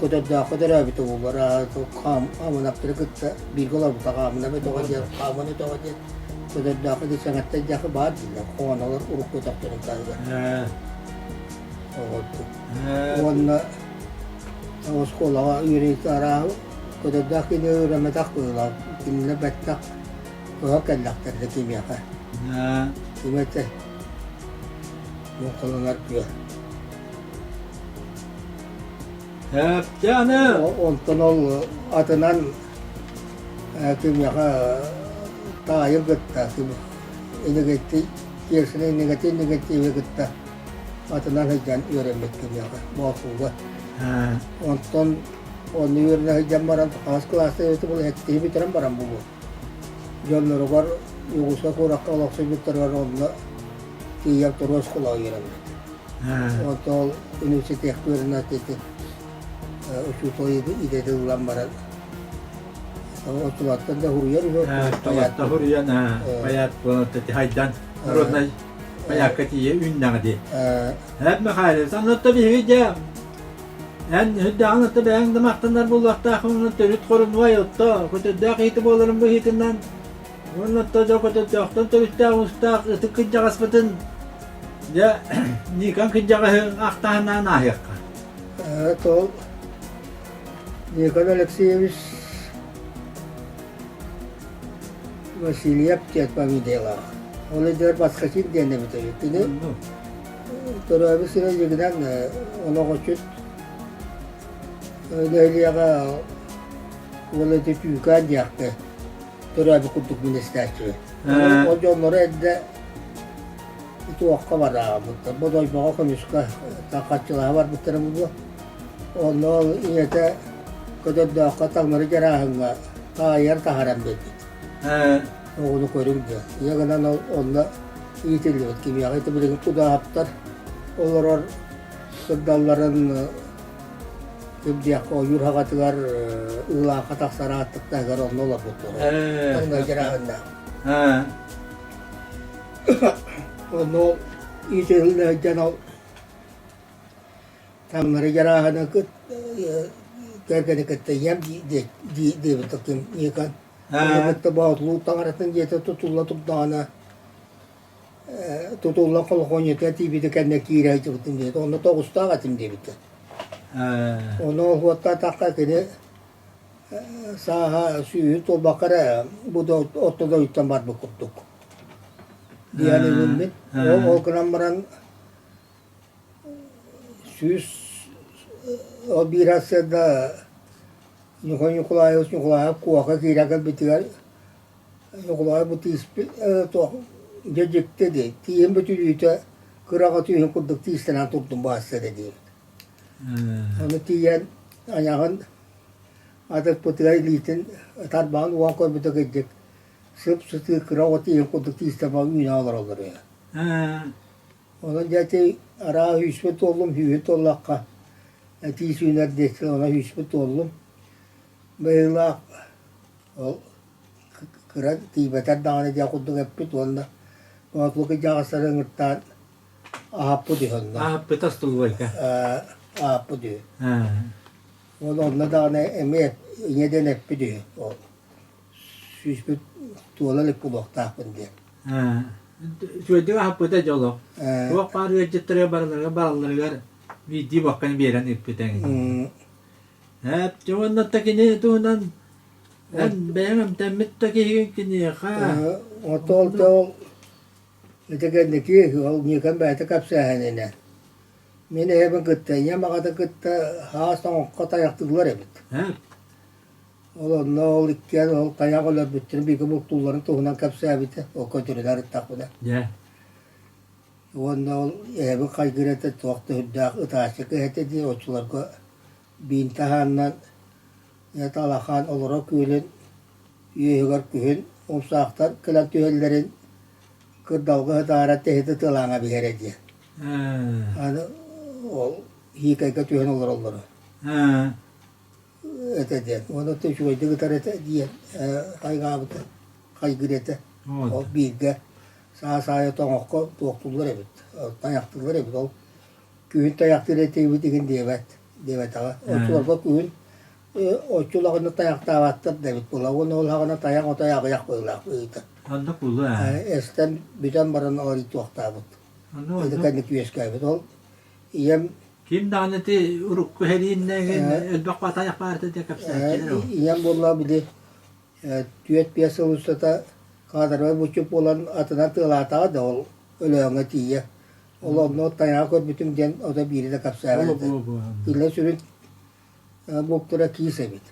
Көтөрдөөххө төрөөбүтэ буоллар, Хаамынаптары кытта бииргэ олорбута Хаамына өтөҕө диэн, Хаамына өтөҕө диэн Көтөрдөөххө диэн саҥаттан дьахы баар дииллэр, хоонолор урукку өтөхтөрүн таһыгар. Оҕордук. Уонна оскуолаҕа үөрэнэ арааһы Көтөрдөөх кини үөрэммэтэх быһыылаах, кинилэр бэттэх ыһа кэллэхтэр да кимиэхэ. Ким этэ? Муҥхаланар күөл. Дьэ аны Онтон ол атынан кимиэхэ таайын кытта инигитти Кирсини инигити инигитииби кытта атынан сылдьан үөрэммит кимиэхэ Боотулга. Онтон онно үөрэнэ сылдьан баран хаһыс кылааска эбитэ буолла сэттиһи бүтэрэн баран буолуо. Дьонноругар Югуска куоракка олохсуйбуттарыгар онно тиийэн туруо оскуолаҕа үөрэммит. Онтон ол университекка үөрэнээччи учуутал идэтин ылан баран оччолортон да суруйар үһү. Тулаттан суруйан поэт буолан хайдан народнай поякка тиийэ үүннэҕэ дии. Эп Михайлович, оннотто биһиги дьэ эн үрдээҕин отто бэйэҥ да махтанар буолуохтааххын төрүт хорунуой отто көтөрдөөх иһити буоларын быһыытынан Уонна оттон дьон көтөрдөөхтөн төрүттээх уустаах ытык кырдьаҕаспытын дьэ Никон кырдьаҕаһы ахтаһынаан ааһыахха. Ол Никон Алексеевич Васильев диэн фамилиялаах. Ол эдэр Баскакин диэн эбитэ үһү. Кини төрөөбүт сирэ дьигинэн Оноҕочут нэһилиэгэ уол ити Түүкээн диэхтэ төрөөбүт курдук мин истээччибин. Ол дьонноро эрдэ туохха бараабыттар, Бодойбоҕо көмүскэ хаччылаһа барбыттара буолуо. Онно ол ийэтэ Көтөрдөөххө таҥнары дьарааһыҥҥа таайар таһааран биэрбит. Оҕону көрүҥ диэн. Ийэ гынан ол онно иитиллибит. Кимиэхэ ити билигин Кудааһаптар олорор сырдалларын Ким диэххэ ойуур хаҕатыгар ыылаахха тахсар ааттыктаһыгар онно олорбуттар. Таҥнары дьарааһыннаах. Онно ол иитиллэ сылдьан ол таҥнары дьарааһыны кэргэни кытта ийэм диэбит ким Никон. Ону кытта Боотулуу таҥаратын дьиэтэ тутулла турдаҕына тутулла колхуонньута тиийбитэ кэннэ киирэ сылдьыбытым диэбит. Онно тоҕустаах этим диэбитэ. Ону уоттаатахха кини сааһа сүүһүн туолбакка эрэ бу да орто дойдуттан барбыт курдук диэн иҥиммит. Ол ол гынан баран 101 сарсыарда Ньукулай Ньукулаевич Ньукулаев куока киирэ кэлбитигэр Ньукулай бу тииспит туох дьэ дьикти дии, тииһим бүтүннүүтэ кыраҕа түһүн курдук тиистэнэн турдум баасса эрэ диэбит. Ону тиийэн айаҕын атыппытыгар илиитин тарбаҕын уган көрбүтэ кырдьык сып-сытыы кыра оҕо тииһин курдук тиистэн үүнэ олороллор үһү. Онон дьэ ити араа сүүспүн туоллум, сүүһүн туоллахха тиис үүнэр диэччи онон сүүспүн туоллум. Быһыылаах ол кыра тиийбэтэр даҕаны диэх курдук эппит уонна Боотулук дьаҕастары ыҥыртаан аһаппыт үһү онно. Аһаппыт остолобуойга. Аһаппыт үһү. Ол онно даҕаны эмиэ ийэ диэн эппит үһү ол сүүспүт туола илик буолуохтаахпын диэн. Үчүгэйдик аһаппыта дьоло. Туох баар ыалдьыттарыгар барыларыгар баралларыгар биирдии бокканы биэрэн ыыппыта. Эп, дьэ уонна кини туһунан Эн бэйэҥ эмтэммит да киһигин киниэхэ. Отол ол ити кэнники ол Никон бэйэтэ кэпсээһининэ. Мин эһэбин кытта ийэм аҕата кытта хаас тоҥокко тайахтыыллар эбит. Ол онно ол иккиэн ол тайах өлөрбүттэрин бииргэ бултуулларын туһунан кэпсээбитэ. Ол көтөрүнэ арыттахпына. Дьэ. Уонна ол эһэбин хайгыыр этэ туох да үрдээх ытааччы киһи этэ дии оччолорго биин таһааннан Талахаан олорор күөлүн үөһүгэр күһүн умсаахтар кэлэн түһэллэрин кырдалга сытаара тэһитэ тыалааҥа биһэрэ диэн. Аны ол Һиикайга түһэн олороллоро этэ диэн. Уонна үчүгэйдик ытар этэ диэн хайҕаабыта, хайгыыр этэ. Ол бииргэ саас аайы тоҥокко туохтууллар эбит, тайахтыыллар эбит. Ол күһүн тайахтыыр этибит игин диэбэт. диэбэтэҕэ. Оччолорго күһүн оччолоҕуна тайахтаабаттар да эбит буолла. Уонна ол саҕана тайах отой аҕыйах быһыылаах быһыыта. Оннук буолуо ээ. Эстэн бүтэн баран олоритуохтаабыт. Оннук Ити оннук. кэнник үөскээбит. Ол ийэм Ким даҕаны ити урукку сэрииннэ элбэх тайах баар этэ диэн кэпсээччилэр ол. Ийэм буолла били түөрт-биэс сыл устата каадырабай булчут буолан атынан тыалаатаҕа да ол Өлөөҥҥө тиийэ. Ол онно тайаҕа көрбүтүм диэн ото биири да кэпсээбэт этэ. Иллэ сүрүн бултура киис эбит.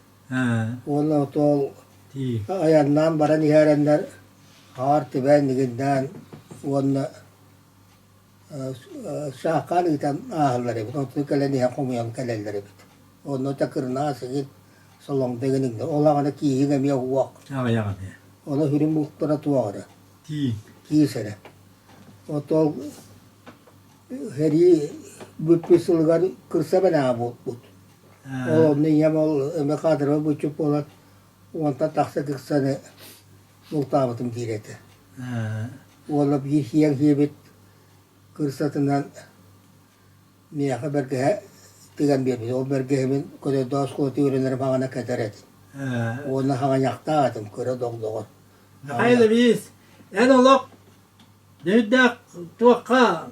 Уонна ол айаннаан баран иһэрэннэр хаар тибээн нигиннээн уонна Саахаан ыытан ааһаллар эбит, онтон кэлэн иһэн хомуйан кэлэллэр эбит. Онно такырынаас игин, солоҥдо игин иҥнэр. Ол аҕана кииһиҥ эмиэ уох. Аҕыйах эмиэ. Ону сүрүн бултара туох эрэ. Тииҥ. Киис эрэ. Отол сэрии бүппүт сылыгар кырса бэнээҕэ буолбут. Ол онно ийэм ол эмэ каадырабай булчут буолан уонтан тахса кырсаны бултаабытым диир этэ. Уола биир сиэн сиэбит кырсатынан миэхэ бэргэһэ тыган биэрбит. Ол бэргэһэбин көтөрдөөх оскуолата үөрэнэрим хаҥана кэтэр этим. Уонна хаҥаньахтаах этим, кыра догдоҕор. Михаил Ильич, эн олох дьүрдээх туохха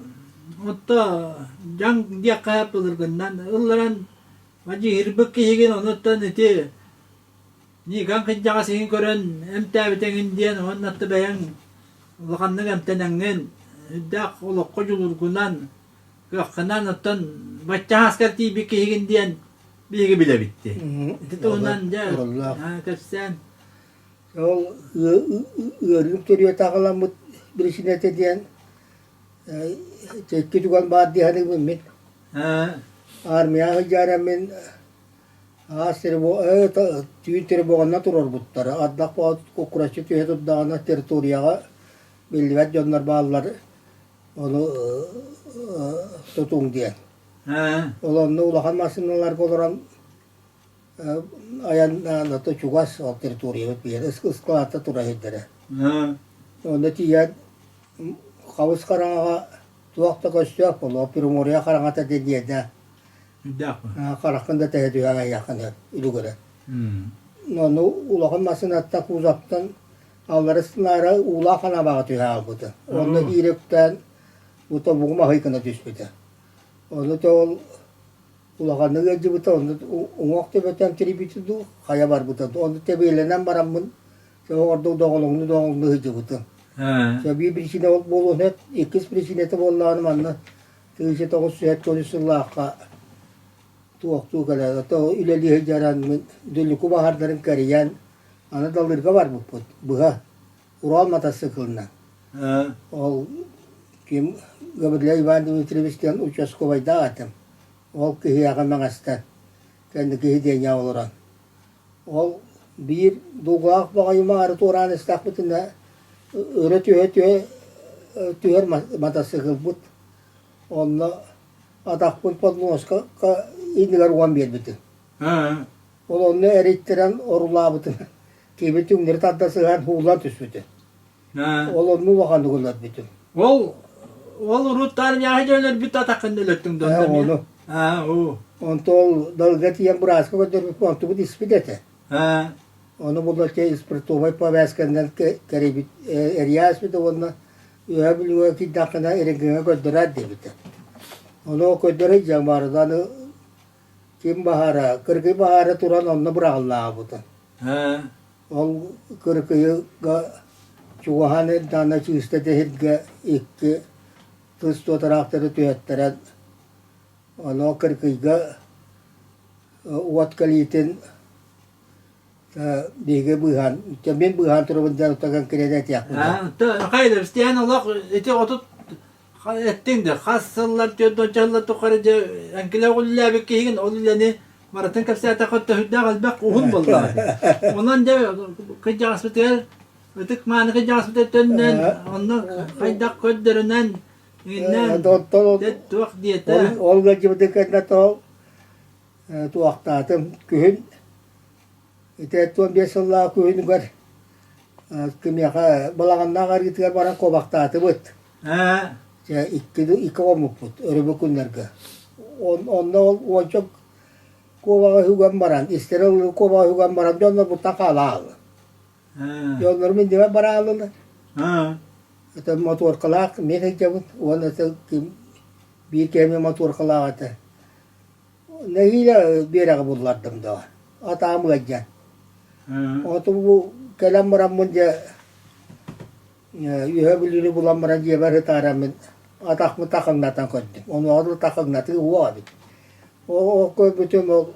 отто дьаҥ диэххэ былыргыннан ылларан мадьыһырбыт киһигин онуттан ити Никон кырдьаҕас иһин көрөн эмтээбитэҥин диэн уонна бэйэҥ улаханнык эмтэнэҥҥин, үрдээх олоххо дьулургунан, кыаххынан оттон бачча ааскар тиийбит киһигин диэн биһиги билэбит дии. Ити туһунан дьэ кэпсээн. Ол ыарыым төрүөтэ аҕаламмыт биричиинэтэ диэн икки түгэн баар дии саныыбын мин. Армияҕа сылдьаарам мин Аас түүн тревоганна турарбыттара. Ардах куккураччы түһэ турдаҕына территорияҕа биллибэт дьоннор бааллар, ону тутуҥ диэн. Ол онно улахан массыыналарга олорон айаннаан ото чугас ол территориябыт биһиэнэ ыскылаатта тура сирдэрэ. Онно тиийэн хабыс хараҥаҕа туох да көстүөх буолуо, Приморье хараҥата диэн Хараххын да тэһэ түһэн айаххын үлүгэрэ. Ону улахан массыынаттан кузовтан аллара сынаара уулаах ханаабаҕа түһэ хаалбыта. Онно биир үктээн бу тобугум аһый гына түспүтэ. Ону то ол улаханнык ыалдьыбыта, онно уҥуох төбөтө эмтэрийбитэ дуу, хайа барбыта дуу. Ону тэбиэлэнэн бараммын, ордук доҕолоҥну доҕолоҥну сылдьыбытым. Биир причина ол буолуон сөп. Иккис причинэтэ буоллаҕына манна 1973 сыллаахха туохтуу кэлэн, ото үлэлии сылдьаран мин Дүллүкү баһаардарын кэрийэн, аны Далырга барбыппыт, быһа, Урал матасыыкылынан. Ол ким Гаврилий Иван Дмитриевич диэн участковайдаах этим. Ол киһиэхэ мэҥэстэн, кэнники сидиэнньэ олорон. Ол биир дулҕалаах баҕайы маары туораан истэхпитинэ, өрө түһэ-түһэ түһэр матасыыкылбыт Онно атахпын подноска иннигэр уган биэрбитим. Ол онно эрийтэрэн орулаабытым. Киһи түҥнэри тарда сыһан һууллан түспүтэ. Ол онно улаханнык өлөрбүтүм. Ол ол урут армияҕа дьон өлөрбүт атаххын өлөртүҥ доо. Ону. Онто ол далга тиийэн бырааска көрдөрбүппүт онтубут испит этэ. Ону булла спиртовай повязканан кэрийбит эрийээспит уонна Үөһээ Бүлүүгэ киирдэххинэ рентгеҥҥэ көрдөрөөр диэбитэ. Ону көрдөрө илдьэн барда аны ким баһаара, кыргый баһаара туран онно быраҕыллаабыта. Ол кыргыйга чугаһаан даана чыыста тэһиргэ икки тыс туотараахтары түһэттэрэн ону кыргыйга уот кэлиитин Биһиги быыһаан, мин быыһаан турабын диэн оттон кириэдэ этиэхпин. Хайдах олох ити отут эттиҥ да хас сыллар түөрт сыллар тухары дьэ эҥкилэ үлэлээбит киһигин ол үлэни барытын кэпсээтэххэ төһүрдээх элбэх уһун буоллаҕа. Онон дьэ кырдьаҕаспытыгар ытык мааны кырдьаҕаспытыгар төннөн онно хайдах көрдөрүнэн иннэн туох диэтэ. Ол ыалдьыбытын кэннэ тоҕо туохтаатым күһүн ити 15 сыллаах күһүнүгэр кимиэхэ балаҕаннаах арыытыгар баран куобахтаатыбыт. Дьэ икки икки хоммуппут өрөбүл күннэргэ. Онно ол уонча Куобаҕы үгэн баран, истэрэ куобаҕы үгэн баран дьоннорбуттан хаалаалы. Дьоннорум иннибэр бараалылар. Это моторкалаах мин сылдьабын уонна ким биир кэми моторкалаах этэ. Нэһиилэ биэрэҕи буллардым да атаам ыалдьан. Оту бу кэлэн бараммын дьэ Үөһэ Бүлүүнү булан баран дьиэбэр ытаараммын атахпын такыҥнатан көрдүм. Онуоха дылы такыҥнатыы уох эбит. Ол көрбүтүм ол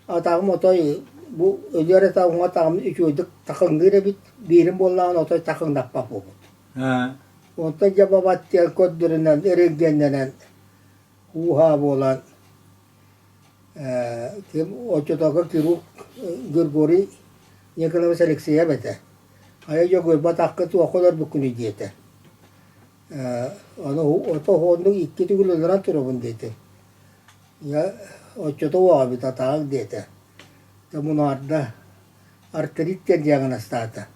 атаҕым отой бу өлүөр этэ уҥа атаҕым үчүгэйдик такыҥныыр эбит, биирим буоллаҕына отой такыҥнаппат буолбут. Онтон дьэ бабат диэн көрдөрүнэн, рентгеннэнэн ууһаа буолан ким оччотооҕу хирург Григорий Николаевич Алексеев этэ. Хайа Дьөгүөрбэ атахха туохха олорбуккунуй диэтэ. Ону ото уһуоннук икки төгүл ылларан турабын диэтэ. Дьэ оччото уоҕабыт атаҕыҥ диэтэ. Дьэ мунаарда артрит диэн диагностаата.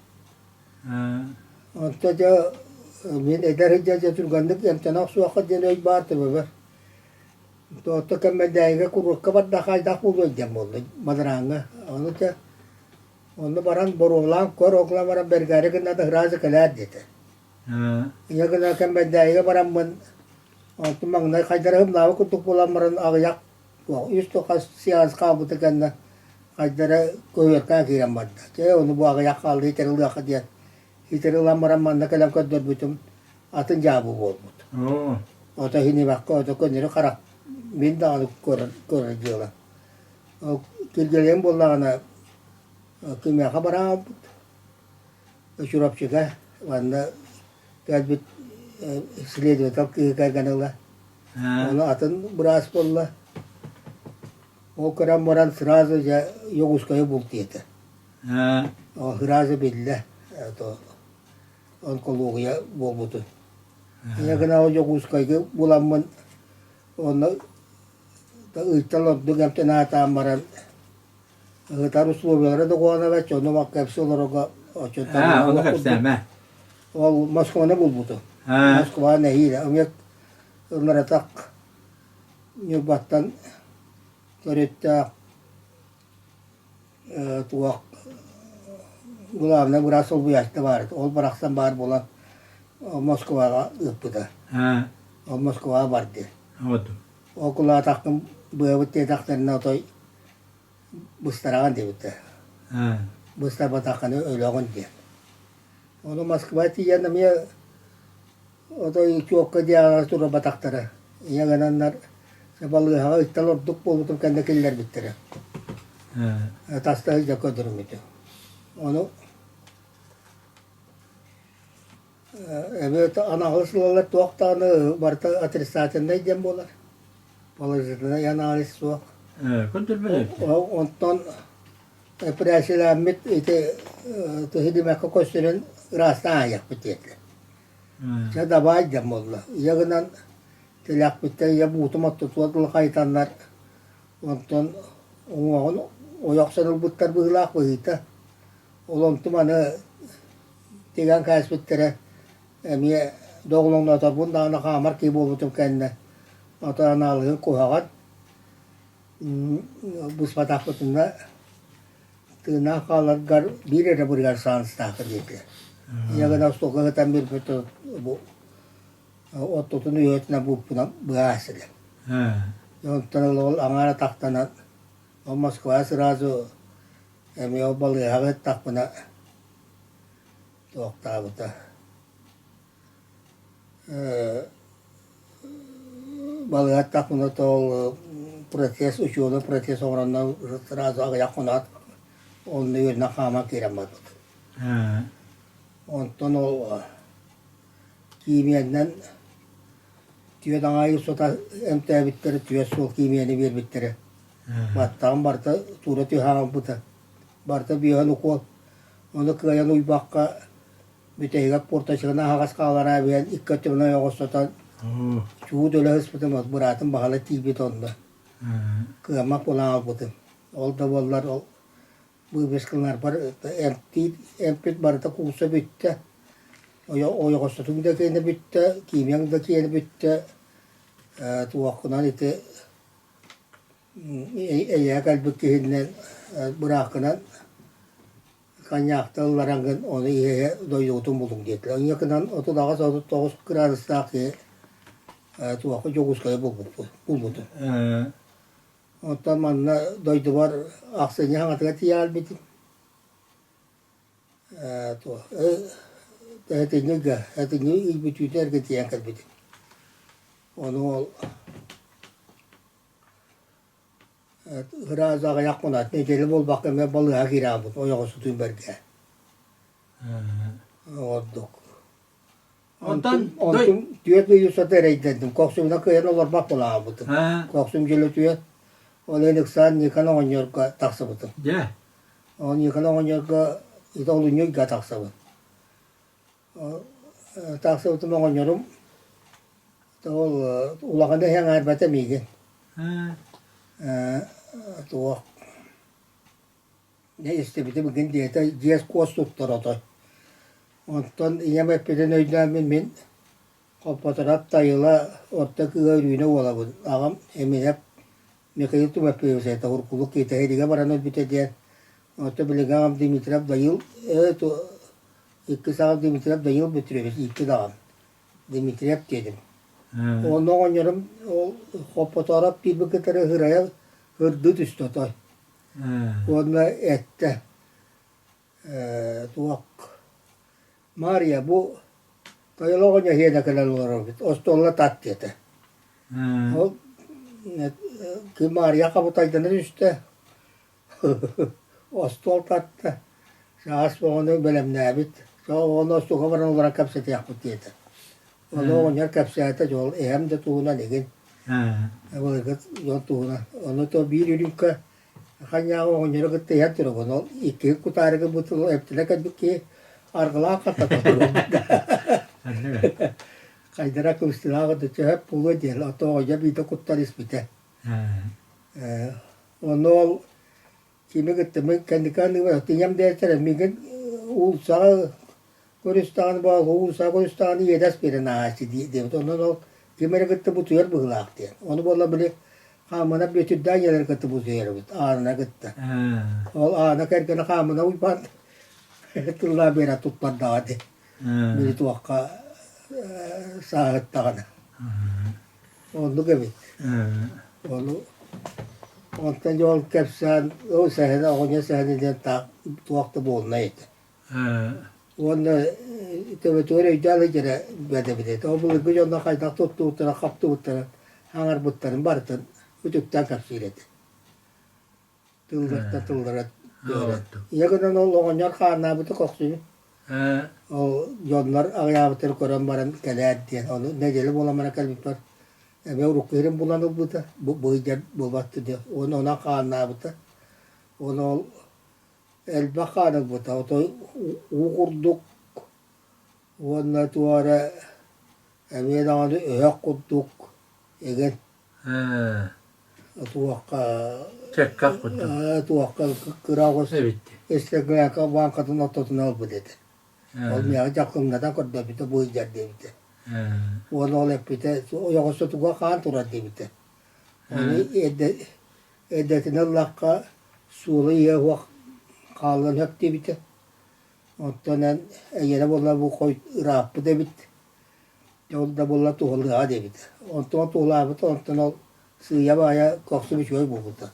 Онто дьэ мин эдэр сылдьан дьэ түргэнник эмтэнэ охсуохха диэн өй баар төбөбөр. Тоотто Кэмбэндээйигэ куруокка бардахха хайдах буолуой диэн буолла бадарааҥҥа. Ону дьэ Онно баран боруобалаан көр, ол гынан баран бэргээри гынна да сразу кэлээр диэтэ. Ийэ гына Кэмбэндээйигэ бараммын, онтум маҥнай хайдара ымнаабыт курдук буолан баран аҕыйах үс хас сеанс хаалбыта кэннэ хайдара көһүөркээн киирэн барда. Чэ, ону бу аҕыйах хаалла итэр ылыахха диэн итэр ылан баран манна кэлэн көрдөрбүтүм атын дьаабы буолбут. Ото иһинибэккэ, ото көннөрү харах мин даҕаны көрөр, көрөр дьыала. Киргиэлэйим буоллаҕына кимиэхэ бараабыт Чурапчыга уонна кэлбит следователь кыыһы кэргэн ыла. Ону атын быраас буолла. Ол көрөн баран сразу дьэ Йогускайы бул диэтэ. Сразу биллэ онкология буолбутун. Ийэ гына ол Дьокуускайга буламмын онно Ыйтан ордук эмтэн аатаан баран ыытар условиялара да куһаҕана дьону кэпсии олорорго Аа, ону кэпсээмэ. Ол Москваны булбутум. Москва нэһиилэ. Эмиэ ылларатах Ньурбаттан төрүттээх туох главнай быраас солбуйааччыта баар этэ. Ол барахсан баар буолан Москваҕа ыыппыта. Ол Москваҕа барды. Ол кулаатахпын быабыт диэтэхтэринэ отой быстараҕын диэбиттэр. Быстарбатаххына өлөҕүн диэн. Ону Москва тиийэн эмиэ Отой чуокка диаҕа турбатахтара. Ийэ гынаннар балыыһаҕа ыттан ордук буолбутун кэннэ киллэрбиттэрэ. Таста сылдьа көрдөрүммүтүм. Ону эбиэт анаҕас ылаллар туох даҕаны барыта отрицательнай диэн буолар. Положительнай анализ суох. Көрдөрбөт Онтон эпэрээссийэлэммит ити тыһы көстөрүн ыраастаан аайыахпыт диэтилэр. Чэ дабаай диэн буолла. Ийэ гынан тилэхпиттэн ийэ буутум ортотугар дылы хайытаннар, онтон уҥуоҕун ойо охсон ылбыттар быһыылаах быһыыта. Ол онтум аны тигэн кээспиттэрэ эмиэ доҕолоҥнооторбун даҕаны хаамар киһи буолбутум кэннэ ото анаалыһын куһаҕан быспатахпытына Тыыннаах хааларгар биир эрэ бырыгар саанстаахха диэтэ. Ийэ гына остуолга сытан биэрбит бу оттотун үөһэтинэн бууппунан быһаас этэ. Онтон ол аҥаара тахтанан ол Москва сразу эмиэ ол балыыһаҕа ыттахпына туохтаабыта Балыыһаттахпына ол протез, учуонай протез оҥороннор сразу аҕыйах хоноот онно үөрэнэн хааман киирэн барбыт. Онтон ол киимиэннэн түөрт аҥаайы устата эмтээбиттэрэ, түөрт суол киимиэни биэрбиттэрэ. Баттаҕым барыта туура түһэн хаалбыта. Барыта бүөһэн укуол. Ону кыайан уйбакка Бүтэһигэр портачыгына аһаҕас хаалара эбийэн икки өттүбүнэн ойоҕос сотон чуут өлө сыспытым, быраатым баһыла тиийбит онно. Кыаммат буолан хаалбытым. Ол да буоллар ол выпискаларбар эмтиир эмпит барыта куурса бүттэ. Ойоҕостотуҥ да киэнэ бүттэ, киимиэҥ да киэнэ бүттэ. Туоххунан ити. Эйиэхэ кэлбит киһинэн бырааккынан коньяктан ыллараҥҥын ону иһэ дойдугутун булуҥ диэтилэр. Инньэ гынан 38-39 кыраадыстаах киһи туохха Дьокуускайы булбуппут, булбутум. Оттон манна дойдубар ахсынньы хаҥатыгар тиийэ туох этинньигэ этинньи ый бүтүүтэ эргэ тиийэн кэлбитим. Ону ол Ыраас аҕыйах хонат нэдиэлэ буолбакка эмиэ балыыһа киирээбит ойоҕосутун бэргэ. Ордук. Онтон Онтум 4 ый устата эрэйдэнним. Кохсумна кыайан олорбот буолаабытым. Кохсум дьөлө түөт. Ол иһин ыксаан Никон оҕонньорго тахсыбытым. Дьэ. Ол Никон оҕонньорго ити олунньу ыйга тахсабын. Тахсыбытым оҕонньорум ол улахана иһэн миигин. Туох дьэ истибитим игин диэтэ дьиэс-куос туттар отой. Онтон ийэм эппитин өйдөөммүн мин Хоппотороп Тайыла орто кыыһа Өрүүнэ уолабын. Аҕам Эминэп Михаил Тимофеевич этэ уруккулук киитэһиригэ баран өлбүтэ диэн. Оттон билиҥҥи аҕам Дмитриев Дайыыл Иккис аҕам Дмитриев Данил Петрович ииппит аҕам. Дмитриев диэтим. Онно оҕонньорум ол Хоппотоороп диирбин кытары ырайа ырдыы түстэ отой. Уонна эттэ туох Маарыйа бу тойон оҕонньор иһиэнэ кэлэн олоробут остуолла тат диэтэ. Ол Маарыйа хабытайдана түстэ Остуол тарта, саас оҕону бэлэмнээбит, оҕону остуолга баран олорон кэпсэтиэхпит диэтэ. Ону оҕонньор кэпсээтэ, дьол эһэм да туһунан игин, былыргы дьон туһунан. Ону то биир үрүүккэ ханньааҕы оҕонньору кытта иһэн турабын, ол иккиһин кутаары гыммыт эптилэ кэлбит киһи аргылаах хаттата турбут. Хайдара кыбыстыылаах да сөп буолуо диэн, ото оҕонньор биирдэ куттан испитэ. Онно ол кими кытта мин кэнники аныыбар ийэм дээтэр миигин уулуссаҕа көрүстэҕинэ уулуссаҕа көрүстэҕинэ иэдэс биэрэн ааһааччы диэбит. Онон ол ким эрэ кытта бутуйар быһыылаах диэн. Ону буолла били Хаамына Бүөтүрдээх ийэлэри кытта бутуйар эбит Аана кытта. Ол Аана кэргэнэ Хаамына Уйбаан тыллаан биэрэ туттардаҕа дии. Били туохха сааһыттаҕына. Оннук эбит. Ону онтон дьэ ол кэпсээн, ол сэһэнэ оҕонньор сэһэнэ диэн таах туох да буолунай этэ. Уонна төбөтүгэр өйдөөн сылдьара бэрт эбит. Ол былыргы дьоннор хайдах туттубуттара, хаптыбыттарын, хаҥарбыттарын барытын үтүктэн кэпсиир этэ. Тылларта тыллара Ийэ гынан ол оҕонньор хааннаабыты көхсүбүт. Ол дьоннор аҕыйаабыттарын көрөн баран кэлээр диэн. Ону нэдиэлэ буолан баран кэлбиппэр эмиэ урукку иһин булан ылбыта. Бу быйдьар буолбатты диэн. Уонна онон хааннаабыта. Уонна ол элбэх хаан ылбыта. Отой уу курдук уонна туох эрэ эмиэ даҕаны өһөх курдук игин Туохха Чэккэх курдук. Туохха кыра оҕус Эбит. Истэкляка бааҥкатын ортотунан ылбыт этэ. Ол миэхэ дьаххыҥната көрдөбүтэ бу ыйдьар диэбитэ. Уонна ол эппитэ ойоҕосто хаан турар диэбитэ. Ону эрдэтинэ ыллахха суола иһэ суох хааллан сөп диэбитэ. Оттон эн эйиэнэ буолла бу хой ырааппыт эбит. Ол да буолла туһалыаҕа диэбит. Онтон туһалаабыта, онтон ол сыыйа-баайа көхсүм үчүгэй буолбута.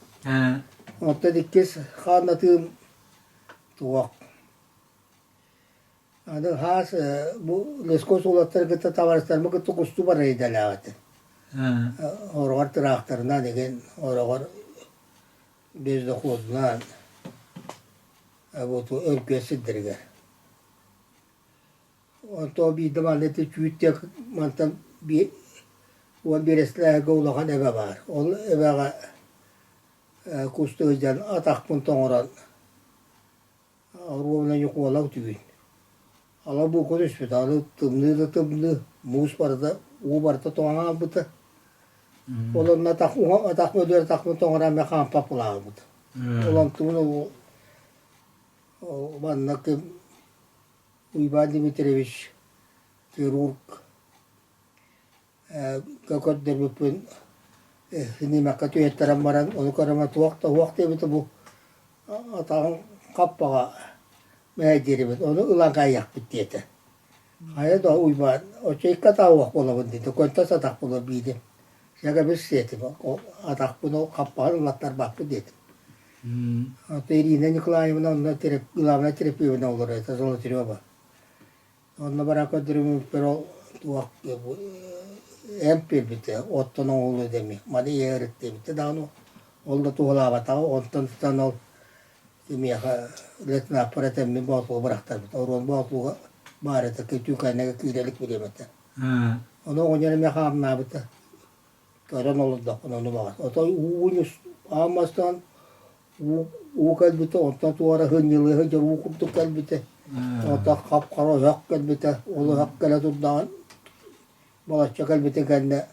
Онтон иккис хааннатыым туох. Аны хаас бу лесхоз уолаттары кытта табаарыстарбын кытта кустуу барар идэлээх этим. Ороҕор тыраахтарынан игин, ороҕор вездеходунан вот өлгүө сирдэригэр. Онтон биирдэ манна ити чүүт мантан уон биэрэстэлээһигэ улахан эбэ баар. Ол эбэҕэ кустуу сылдьан атахпын тоҥорон оруобуна Ньукуола түүн ала бука түспүт. Аны тымныы да тымныы, муус барыта, уу барыта тоҥон хаалбыта. Ол онно атах атахпын өлөр атахпын тоҥорон эмиэ хаампат буолаабыт. Ол онтубун ол манна ким Уйбаан Дмитриевич хирург көрдөрбүппүн. Синимэккэ түһэттэрэн баран, ону көрөмө туох да уох диэбитэ бу атаҕын хаппаҕа мэһэйдиирибит, ону ылан каайыахпыт диэтэ. Хайа да Уйбаан, оччо икки атаҕа уох буолабын диэтэ, көнтөс атах буолар биирим. Сэгэбис диэтим, атахпын ол хаппаҕын ылаттарбаппын диэтим. Ото Ирина Николаевна онно главная терапевтынан олорор этэ Золотарева. Онно баран көрдөрүммүппэр ол туох эмп биэрбитэ, оттон оҥоһуллуо дэмми, маны ийэ ырыт диэбитэ даҕаны ол да туһалаабатаҕа, онтон тутан ол кимиэхэ лейтенаппар этэммин Боотулга бырахтарбыт. Оруон Боотулга баар этэ, Түүкээннэгэ киирэ илик бириэмэтэ. Ону оҕонньор эмиэ хаамнаабыта. Көрөн олордохпуна ону баҕас. Отой уу аан бастаан уу, уу кэлбитэ, онтон туора сынньылыы сылдьар уу курдук кэлбитэ. Онтон хап-хара өһөх кэлбитэ. Ол өһөх кэлэ турдаҕын балачча кэлбитин кэннэ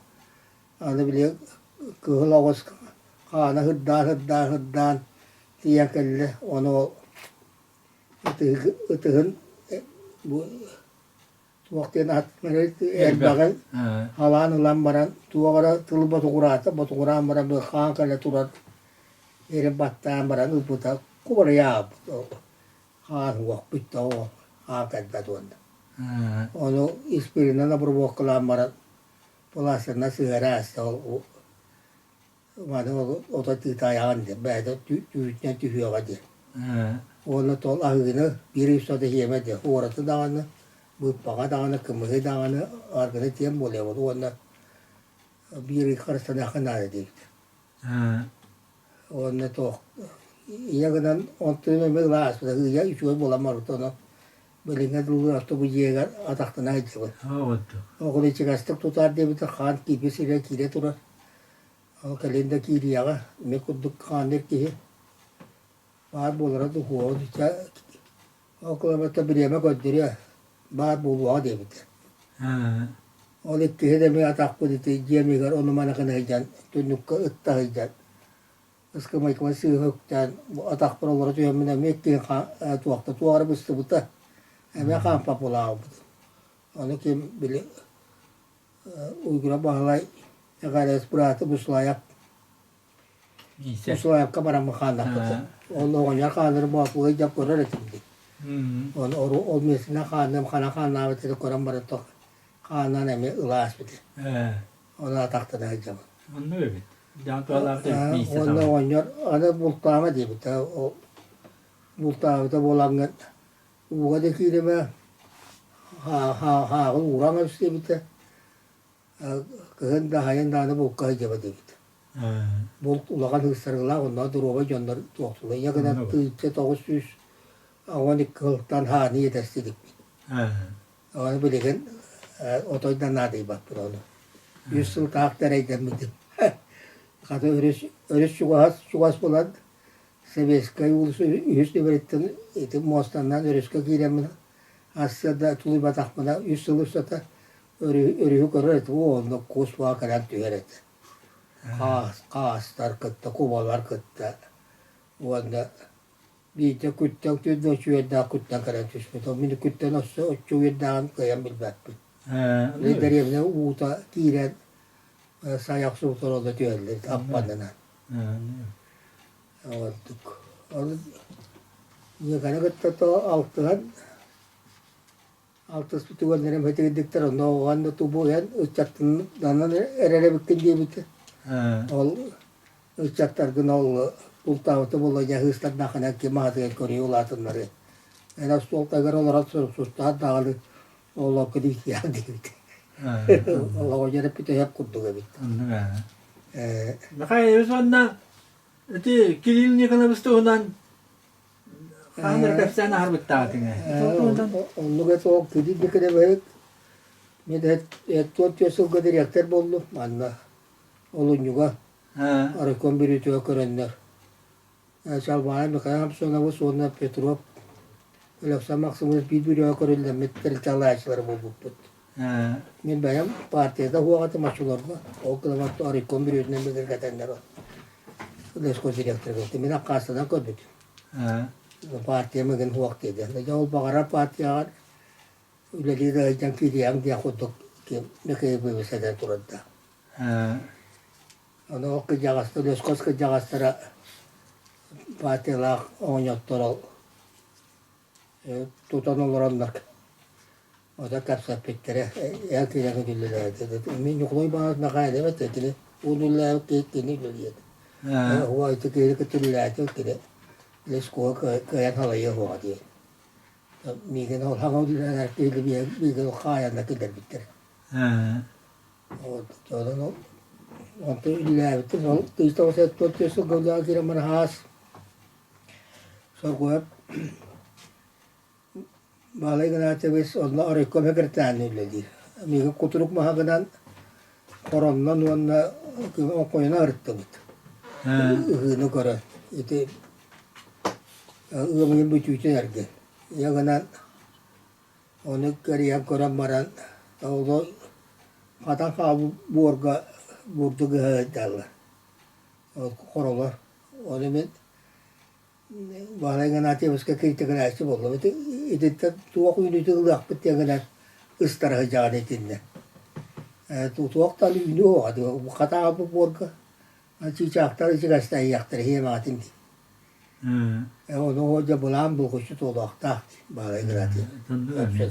аны били кыһыл оҕус хаана сырдаан сырдаан сырдаан тиийэн кэллэ. Ону ол ытыһын бу туох диэн ааттанарый элбэҕи халаан ылан баран туох эрэ тылы ботугураата ботугураан баран хаан кэлэ турар эрин баттаан баран ылбыта кубарыйаабыт хаан уох бүттэ оҕо хаан кэлбэт уонна ону испиринэн обработкалаан баран пластырынан сыһыара ааста ол Маны ол ото тыытаайаҕын диэн, бэйэтэ түүтүнэн түһүөҕэ диэн. Уонна тол аһыыны биир устата сиэмэ диэн, уораты даҕаны, быыппаҕа даҕаны, кымыһы даҕаны, аргыны тиэн буолуо уонна биир ый харыстаныахха наада диэбит. Уонна туох ийэ гынан онтун эмиэ ылааспыта, ыйа үчүгэй буолан барбыта, ону билиҥҥэ дылы автобус дьиэгэр атахтана сылдьыбыт. Оҕону ичигэстик тутаар диэбитэ, хаан киирбит сирэ киирэ турар. Ол кэлин да киириэҕэ, эмиэ курдук хаанныыр киһи баар буолара духуоҕун ол кылабата бириэмэ көрдөрүө, баар буолуоҕа диэбитэ. Ол иккиһин эмиэ атахпыт ити дьиэм иһигэр ону-маны гына сылдьан, түннүккэ ытта сылдьан, ыскамыайкабын сыыһа үктээн атахпар олоро түһэммин эмиэ иккиһин туохта туох эрэ быстыбыта, эмиэ хаампат буолаабыт. Ону ким били Уйгура Баһылай Эҕэрээс бырааты Буслаев Буслаевка бараммын хааллахпыт. Ол оҕонньор хааллары Боотулуга дьэ көрөр этим дии. Ол ол миэстэнэн хаанным хана хааннаабыт этэ көрөн баран тох хааннан эмиэ ылааспыт. Ону атахтана сылдьабын. Оннук эбит. Дьаан туһалаабыт эбит миисэ Уонна оҕонньор аны бултаама диэбит. Бултаабыта буолаҥҥын ууга да кииримэ хааҕын уураҥ эбис диэбитэ. Кыһын да хайан даҕаны булка сылдьаба диэбит. Булт улахан ыыстарыылаах онно доруобай дьоннор туохтулар. Ийэ гынан 1912 сылтан хааны иэдэстидикпит. Ону билигин отой да наадыйбаппын ону. Үс сыл таах тэрэйдэммитим. Хата өрүс, өрүс чугас, чугас буолан Советскай уулусса үһүс нүмериттэн ити муостанан өрүскэ киирэммин сарсыарда тулуйбатахпына үс сыл устата өрүһү көрөр этим уонна кус буола кэлэн түһэр этэ. Хаас, хаастар кытта, кубалар кытта уонна биирдэ күттэн түннү үчүгэйдээх күттэн кэлэн түспүт. Ол мин күттэн өссө оччо үөрдээҕин кыайан билбэппин. Били дэриэбинэ уута киирэн сайа охсубутун онно түһэллэр аппанынан. Ордук. Ол Ньыыканы кытта то алтыһан алтыспыт түгэннэрим хэтигирдиктэр онно уонна тубу эн ыччаттанан эрэр эбиккин диэбитэ. Ол ыччаттаргын ол бултаабыта буолла дьаһыыстардаахына ким аатыгар көрүү улаатыннары. Эн остуолтагар олорон суруксуттаан даҕаны олорго диэхтиэх диэбит. Олоҕу дьэрэ курдук эбит. Михаил уонна ити Кирилл Николаевич туһунан хаһан эрэ кэпсээн аһарбыттаах этиҥ ээ. Оннук это ол Кирилл Николаевич мен 44 сылга дириэктэр буоллум манна олунньуга райком бүрүүтүгэр көрөннөр Чалбаайа Михаил Самсонович уонна Петров Александр Максимович биир бүрүөҕэ көрүллэммит тэрилтэлээччилэрэ буолбуппут. Мин бэйэм партията уһуоҕатым оччолорго, ол гынан райком бүрүөтүнэн бигэргэтэннэр лесхоз директорга мин аккаастанан көрбүтүм. Партиям ыгын уһуох диэдэ. Дьэ ол баҕарар партияҕар үлэлии да сылдьан киириэҕиҥ диэх курдук Михаил Выбысадан турарда. Ону ол кырдьаҕастар, лөскөс кырдьаҕастара партиялаах оҕонньотторо тутан олороннор ото кэпсэппиттэрэ эр киһиэхэ үлэлээбит. Мин Ньукулай Баҕас Мэхээлэбэ этэ кини уун үлэлээбит киһи кини үлэлиэт. Уо ити киһини кытта үлэлээтэ кини лескуга кыайан халайыа суоҕа диэн. Миигин ол хаҥа үлэлээр киһи миигин хаайанна киллэрбиттэр. Онон онтон үлэлээбитим ол 1974 сылга үлэҕэ киирэн баран хаас Соргуйап Баалай Игнатьевич онно оройком секретарынан үлэлиир. Миигин кутурук маһа гынан хороннон уонна оҥхойунан ырыттыбыт. Ыһыыны көрөн. Ити ыам ыйын бүтүүтүн эргэ. Ийэ гынан ону кэрийэн көрөн баран ол хатан хаалбыт буорга бурдук ыһа сылдьаллар. Хоролор. Ону мин Баһылай Игнатьевичка критикалааччы буоллум. Ити итинтэн туох үүнүүтүн ылыахпыт диэн гынан ыстара сылдьаҕын итиннэ. Туох да үүнүү суоҕа хатаабыт буорга чыычаахтар ичигэстэһиэхтэрэ иһиэмэҕитин дии. Ону дьэ былаан булгуччу туолуохтаах дии Баһылай Игнатьевич.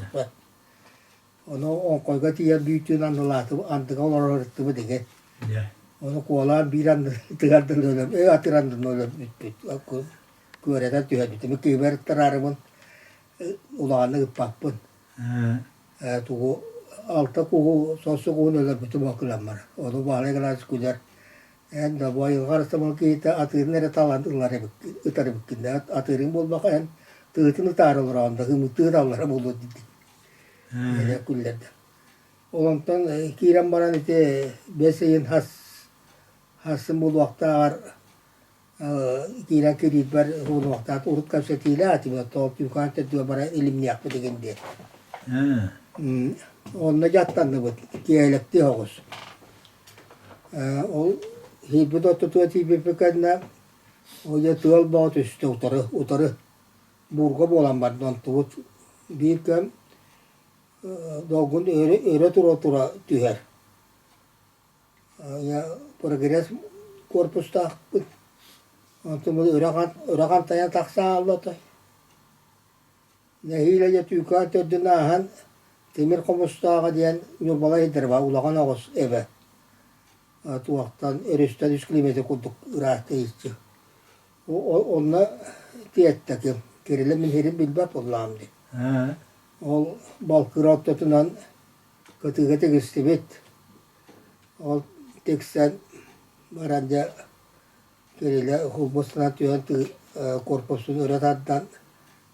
Ону оҥхойго тиийэн биир түүн андылаатым, андыга олорор ырыттыбыт игин. Ону куолаан биир андытыгар дылы өлөр, өө атыр андыны өлөрбүппүт. Күөрэтэн түһэрбитим. Киһибэр ыттараарыбын улаҕаннык ыппаппын. Тугу алта куһу, сосу куһун өлөрбүтүм ол кыламмар. Ону Баһылай Игнатьевич күлэр. Эн да бу айылҕа арыстамал киһитэ атыырын эрэ талан ылар эбиккин, ытар эбиккин. Атыырыҥ буолбаха эн тыытын ытаары олороҕун да ымытыы ыталлара буолуо диир. Эрэ күллэрдэ. Ол онтон киирэн баран ити бэс ыйын хас хассын буолуохтааҕар киирэн кириирбэр буолуохтаах урут кэпсэтиилээх этим тоҕо Тюкаан төрдүгэр баран илимниэхпит игин диэн. Онно дьаттанныбыт киэлэктии оҕус. Ол киирбит ортотугар тиийбиппит кэннэ ол дьэ тыал бөҕө түстэ утары утары буурга буолан барда онтубут биир кэм долгун өрө, өрө тура-тура түһэр. Прогресс корпустаахпыт. Онтон өрө, өрө хантайан тахса хаалла отой. Нэһиилэ дьэ Түүкээн төрдүн ааһан Тимир Хомустааҕа диэн Ньурбалай иһдэр улахан оҕус эбэ. Туохтан өрүстэн үс километр курдук ыраах тэйиччи. Онно тиэттэ ким Кирилэ мин сирин билбэт буоллаҕым дии. Ол балкыра ортотунан кытыыга тигистибит. Ол тиксэн баран дьэ Кирилэ холбостанан түһэн корпуспун өрө тардан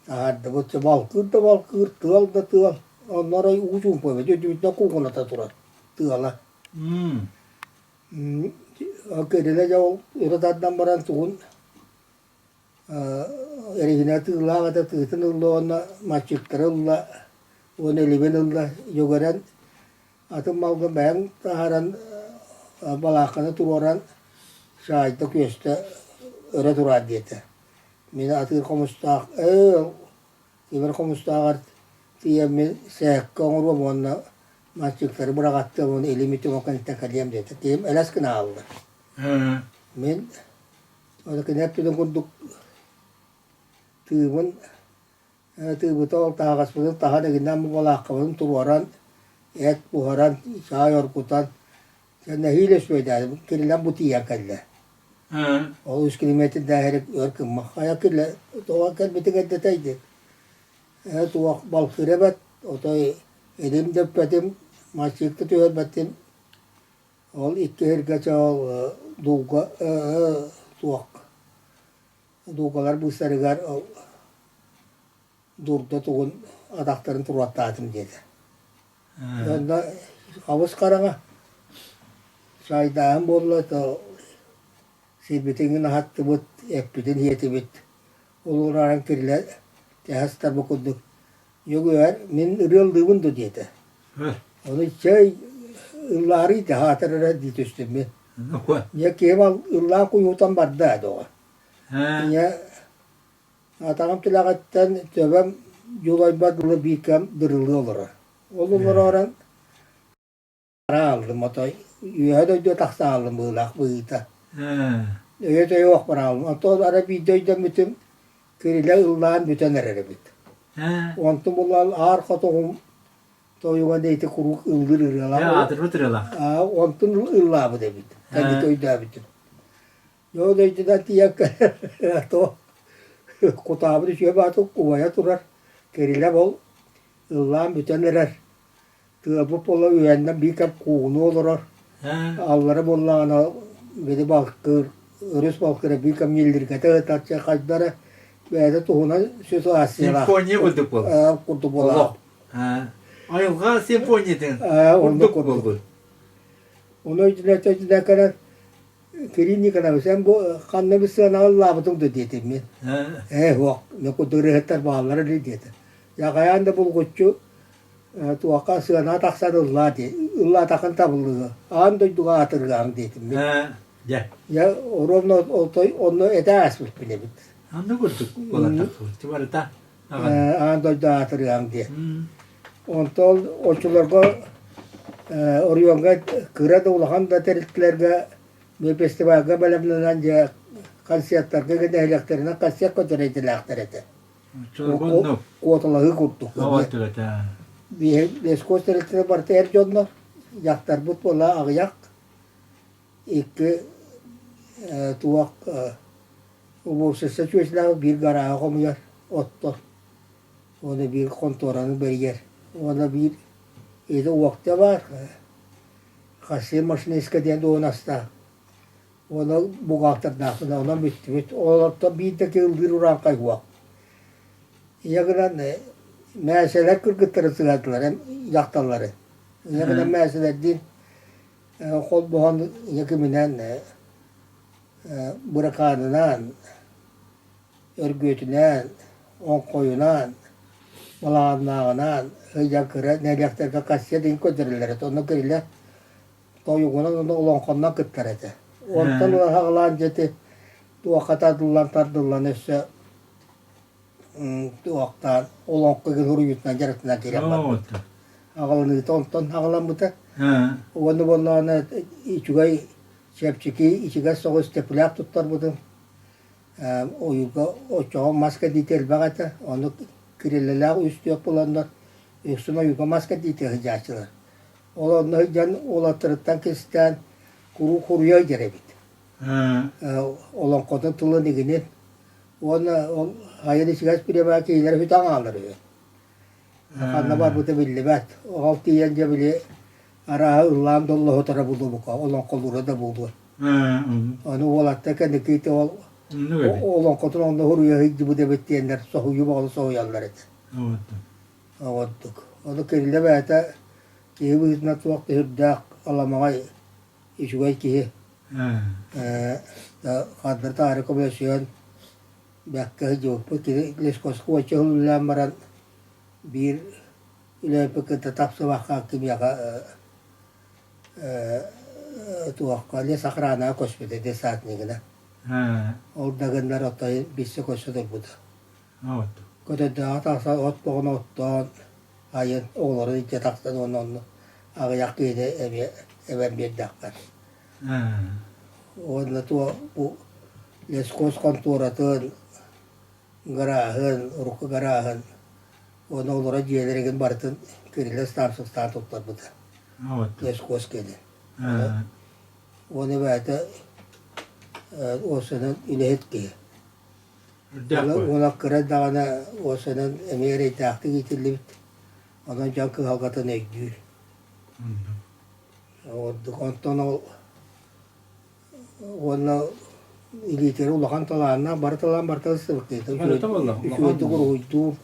таһаардыбыт. Балкыыр да балкыыр, тыал да тыал. Онно арай уу чуумпу эбит, үрдүбүтүнэн куугуната турар тыала. Кирилэ дьэ ол өрө тардан баран тугун эрэһиинэ тыылаах этэ тыытын ылла уонна мальчиктары ылла уонна илимин ылла дьөгөрөн атын малга бэйэҥ таһааран балаакканы туруоран саайда күөстэ өрө тураар диэтэ. Мин атыыр хомустаах ээ Тимир Хомустааҕар тиийэммин сээккэ оҥоруом уонна мальчиктары быраҕаттыам уонна илим үтүм кэнниттэн кэлиэм диэтэ. Киһим элэс гына хаалла. Мин ону кини эппитин курдук тыыбын тыыбыта ол таһаҕаспытын таһан игиннэн балааккабытын туруоран эт буһаран чаай оргутан дьэ нэһиилэ үчүгэйдээтим кинилэр бу тиийэн кэллэ Ол үс километрдээһэри өр гыммах. Хайа киллэ тоҕо кэлбитиҥ эрдэтэй диэн. Ээ туох балкыыр эбэт, отой илим да эппэтим, мальчикка түһэрбэтим. Ол икки сиргэ чэ ол дулга туох дулгалар быыстарыгар ол дурда тугун атахтарын туруортаатым диэтэ. Онно хабыс хараҥа чаайдааһын буолла то сирбитин аһаттыбыт, эппитин сиэтибит. Ол ураан кирилэ тэһэ сытарбыт курдук Дьөгүөр мин ырыаллыыбын дуо диэтэ. Ону чэй ыллаарый да аһаатар эрэ дии түстүм мин. Ийэ киһим ыллаан куйуутан барда доҕор. Ийэ Атаҕым тилэҕиттэн төбөм дьулайбар дылы биир кэм дырылыы олорор. Ол олороорон Ааллым отой үөһэ дойдуга тахса ааллым быһыылаах быһыыта. Өйө-төйө уохпар ааллым. Онтон арай биирдэ өйдөммүтүм Кирилэ ыллаан бүтэн эрэр эбит. Онтум булан аар хотугум тойуга ити куруук ыллыыр ырыалаах. Аатырбыт ырыалаах. Онтун ыллаабыт эбит. Кэнники өйдөөбүтүм. Дьоо дойдудан тиийэн кэлэр то кутаабыт үчүгэй баатык убайа турар. Кирилэ ол ыллаан бүтэн эрэр. Тыабыт буола үһэннэн биир кэм куугунуу олорор. Аллара буоллаҕына били балкыр, өрүс балкыра биир кэм ньиллиргэтэ ыытааччы хайда эрэ бэйэтэ туһунан ситуациялаах. Симфония курдук буолар. Курдук буолар. Айылҕа симфониятын курдук буолбут. Ону өйдүнэ кэлэн Кирилл Николаевич, эн бу ханна бу сыанаҕа ыллаабытыҥ да диэтим мин. Ээ, суох, курдук ырыаһыттар бааллара дии диэтэ. Я хайаан да булгуччу туохха сыанаҕа тахсан ыллаа дии. Ыллаатаххын табыллыа. Аан дойдуга аатырыаҥ диэтим мин. Дьэ. Я ровно онно этэ ааспыппын эбит. Онно курдук буолан тахсыбыт. Барыта Аан дойду аатырыаҥ диye. Онтон оччолорго оройуоҥҥа кыра да улахан да тэрилтэлэргэ фестивальга бэлэмнэнэн дьэ концерттарга нэһилиэктэринэн концерт көрдөрөр идэлээхтэр этэ. Куоталаһыы курдук. Лескос тэрилтэлэр барыта эр дьоннор, дьахтарбыт буола аҕыйах, икки туох уборщица чүөчэлээх биир гарааһы хомуйар, оттор. Уонна биир хонтуораны бэрийэр. Уонна биир ити уокта баар, хасыы машинистка диэн дуоһунастаах. Уонна бухгалтердаахпын, онон бүттүбүт. Олортон биир да киһи ыллыыр урааҥхай суох. Ийэ гынан мээсэлэр кыргыттары сыһардылар, дьахталлары. Ийэ гынан мээсэлэрдиин холбоһон ийэ киминэн быракаанынаан, Өргүөтүнээн, Оҥхойунаан, Балаҕаннааҕынаан сылдьан кыра нэһилиэктэргэ кассета диэн көрдөрөллөр этэ. Онно Кириллэ тойугунан уонна олоҥхоннон кыттар этэ. Онтон ыла саҕалаан дьэ ити туохха тардыллан тардыллан өссө туохтаан олоҥхо суруйуутунан дьарыктанан киирэн барбыт. Аҕаланыыта онтон аҕаламмыта. Уонна буоллаҕына үчүгэй чэпчэки ичигэс соҕус теплях туттарбытым. Ойуурга оччоҕо мас кэрдиитэ элбэх этэ, ону кириллэлээх үс-түөрт буоланнар үксүн ойуурга мас кэрдиитэ сылдьааччылар. Ол онно сылдьан уолаттарыттан кистээн куруук хуруйа сылдьар эбит. Олоҥхотун тылын игинин уонна ол айан ичигэс бириэмэҕэ киһилэрэ сүтэн хаалар үһү. Ханна барбыта биллибэт. Ол тиийэн дьэ били арааһы ыллаан доллоһутара буолуо олоҥхолуура да буолуо. Ону уолаттар кэнники ол олоҥхотун онно суруйа сылдьыбыт эбит диэннэр соһуйуу бөҕөнү соһуйаллар этэ. Оҕордук. Ону Кириллэ бэйэтэ киһи быһыытынан туох да сүрдээх аламаҕай үчүгэй киһи. Хардары таары көмөлөсүһэн бэккэ сылдьыбыппыт. Кини Лесхозка уонча сыл үлэлээн баран биир үлэһиппин кытта тапсыбакка кимиэхэ туохха лесохранаҕа көспүтэ десантнигына. Ол да гыннар отой билсэ көрсө турбута. Көтөрдөөҕө тахсан от боҕун оттоон айан оҕолорун илдьэ тахсан уонна онно аҕыйах киһини эмиэ эбэн биэрдэххэ. Уонна туох бу лесхоз хонтуоратын гарааһын, урукку гарааһын уонна олорор дьиэлэригин барытын Кириллэ Старцевтаан туттарбыта. Лесхоз кэлин. Уонна бэйэтэ уопсайынан үлэһит киһи. Уонна кыра даҕаны уопсайынан эмиэ эрэйдээхтик иитиллибит. Онон дьон кыһалҕатын өйдүүр. Ордук онтон ол уонна илиитигэр улахан талааннаах, бары талаан барыта ылсыбыт Үчүгэйдик уруһуйдуур,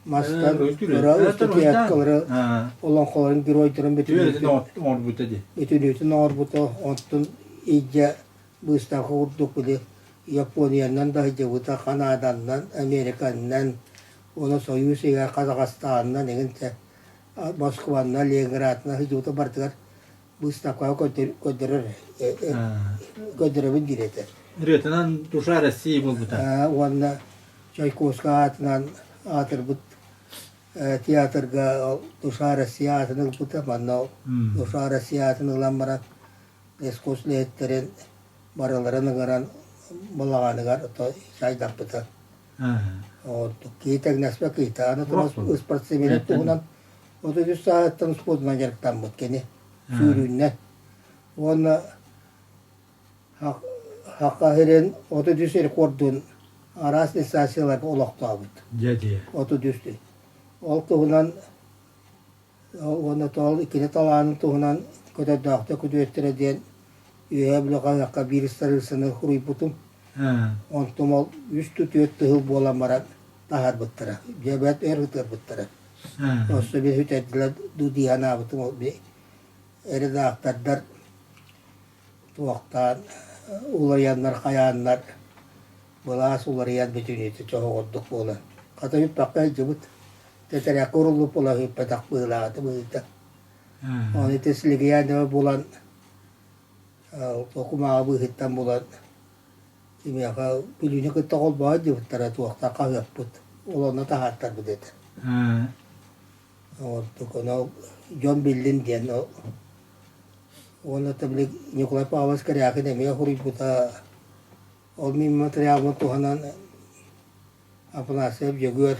мастан кыра ыстатыйкалары олоҥхолорун геройдарын бүтүнүүтүн оҥорбута, онтун илдьэ быыстапка курдук били Япониянан да сылдьыбыта, Канаданан, Американнан, уонна Союз иһигэр Казахстанынан эҥин Москванан, Ленинградынан сылдьыбыта барытыгар быыстапкаҕа көрдөрөр көрдөрөбүн диир этэ. Ырыатынан «Душа России» буолбута. Уонна Чайковскай аатынан аатырбыт. театрга Душа Россия аатын ылбыта. Манна Душа Россия аатын ылан баран искусство үлэһиттэрин барыларын ыҥыран балаҕаныгар чайдаппыта. Киһи тэҥнэспэт киһитэ. Аны туран спортсмены туһунан 33 сааһыттан спордунан дьарыктаммыт кини сүүрүүннэн. Уонна Саха сирин 33 рекордун араас дистанцияларга олохтообут. Дьэ дьиэ. 33. Ол туһунан уонна тоол кини талаанын туһунан көтөрдөөхтөр күтүөттэрэ диэн Үөһээ Бүлүү хаһыакка биир ыстарыысаны суруйбутум. Онтум ол үс түөрт тыһыл буолан баран таһаарбыттара. Дьэ бэрт өр ытыарбыттара. Өссө били сүтэрдилэр дуу дии санаабытым ол редактордар туохтаан уларыйаннар хайааннар былаас уларыйан бүтүнүүтэ чоһоҕордук буолан хата бүппэккэ сылдьыбыт тэтэрээккэ уруллубут буола бүппэтэх быһыылааҕа быһыыта Ону ити Слегиянова булан кумааҕы быыһыттан булан кимиэхэ Бүлүүнү кытта холбоһо сылдьыбыттара туохтан хаһыаппыт ол онно таһаартарбыт этэ. Ордук ону дьон биллин диэн уонна били Николай Павлович Корякин эмиэ суруйбута ол мин материалбын туһанан Афанасьев Дьөгүөр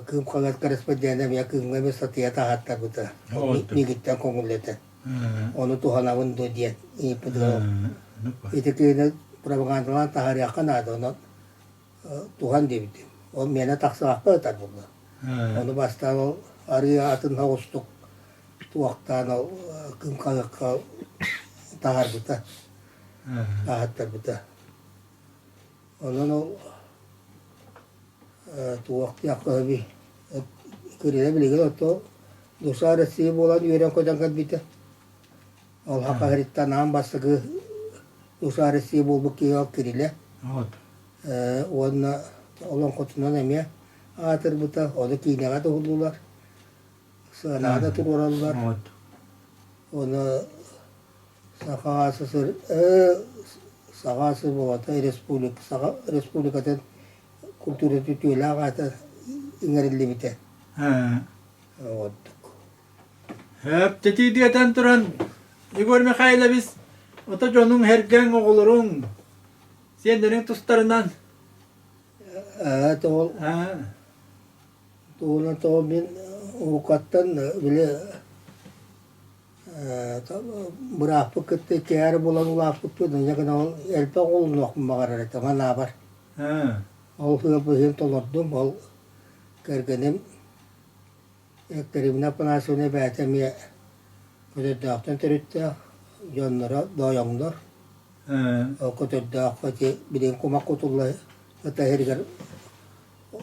Кыым хаҥас корреспондент эмиэ Кыымҥа эмиэ сатыйа таһааттарбыта. Миигиттэн көҥүллэтэ. Ону туһанабын дуо диэн ыйыппытыгар ити кыыны пропагандалаан таһаарыахха наада, онон туһан диэбитим. Ол миэнэ тахсыбакка ытар буолла. Ону бастаан ол арыы атын соҕустук туохтаан ол Кыым хаһыакка таһаарбыта, таһааттарбыта. Онон ол туох диэххэ сөбүй, кырыйа билигин ото Душа России буолан үөрэн-көтөн кэлбитэ. Ол Хахаһыриттан аан бастакы Душа России буолбут киһи ол Кирилэ. Уонна олоҥхотунан эмиэ аатырбыта, ону киинэҕэ да уһуллулар, сыанаҕа да туруораллар. Ону Саха СССР Саха СССР буолата республика Саха Республикатын культуратын үтүөлээх аата иҥэриллибитэ. Ордук. Өптэтиидиэтэн туран Егор Михайлович ото дьонуҥ һэргэҥ оҕолоруҥ сиэннэриҥ тустарынан Ээ тоҕо тугунан тоҕо мин уруккаттан били Бырааппыт кытта иккиһээри буолан улааппыппыт, инньэ гынан ол элбэх оҕолонуохпун баҕарар этим санаабар. Ол сыал толордум, ол кэргэним Екатерина Афанасьевна бэйэтэ эмиэ Көтөрдөөхтөн төрүттээх, дьонноро Дойоҥнор. Ол Көтөрдөөххө ити билигин кумах кутулла сытар сиригэр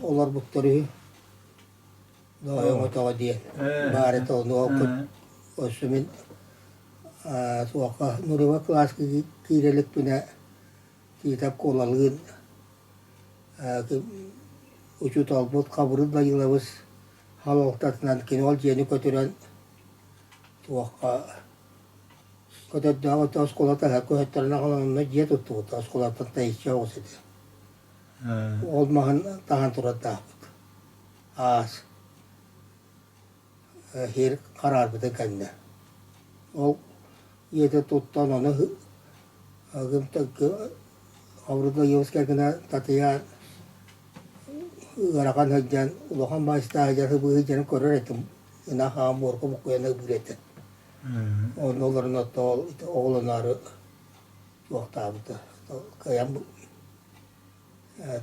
олорбуттар үһү. Оҥотоҕо диэн баар этэ ону өссө мин суохха нулевой кылааска киирэ иликпинэ Тиитэп Куолалыын учууталбыт Хабырыыл Данилович салалтатынан кини ол дьиэни көтүрэн туохха көтөрдөөх оскуола таһа көһөттөрүн аҕалан онно дьиэ туттубут оскуолаттан тэйиччи оҕус этэ ол маһын таһан турардаахпыт аас сир хараарбытын кэннэ ол ийэтэ туттан ону Аврудоевскай гына татыйаан ыарахан сылдьан улахан баайыстаах сылдьан ыбыы сылдьарын көрөр этим ынах аҕам буорка буккуйан ыбыыр этэ онно олорон оҕолоноору туохтаабыта кыайан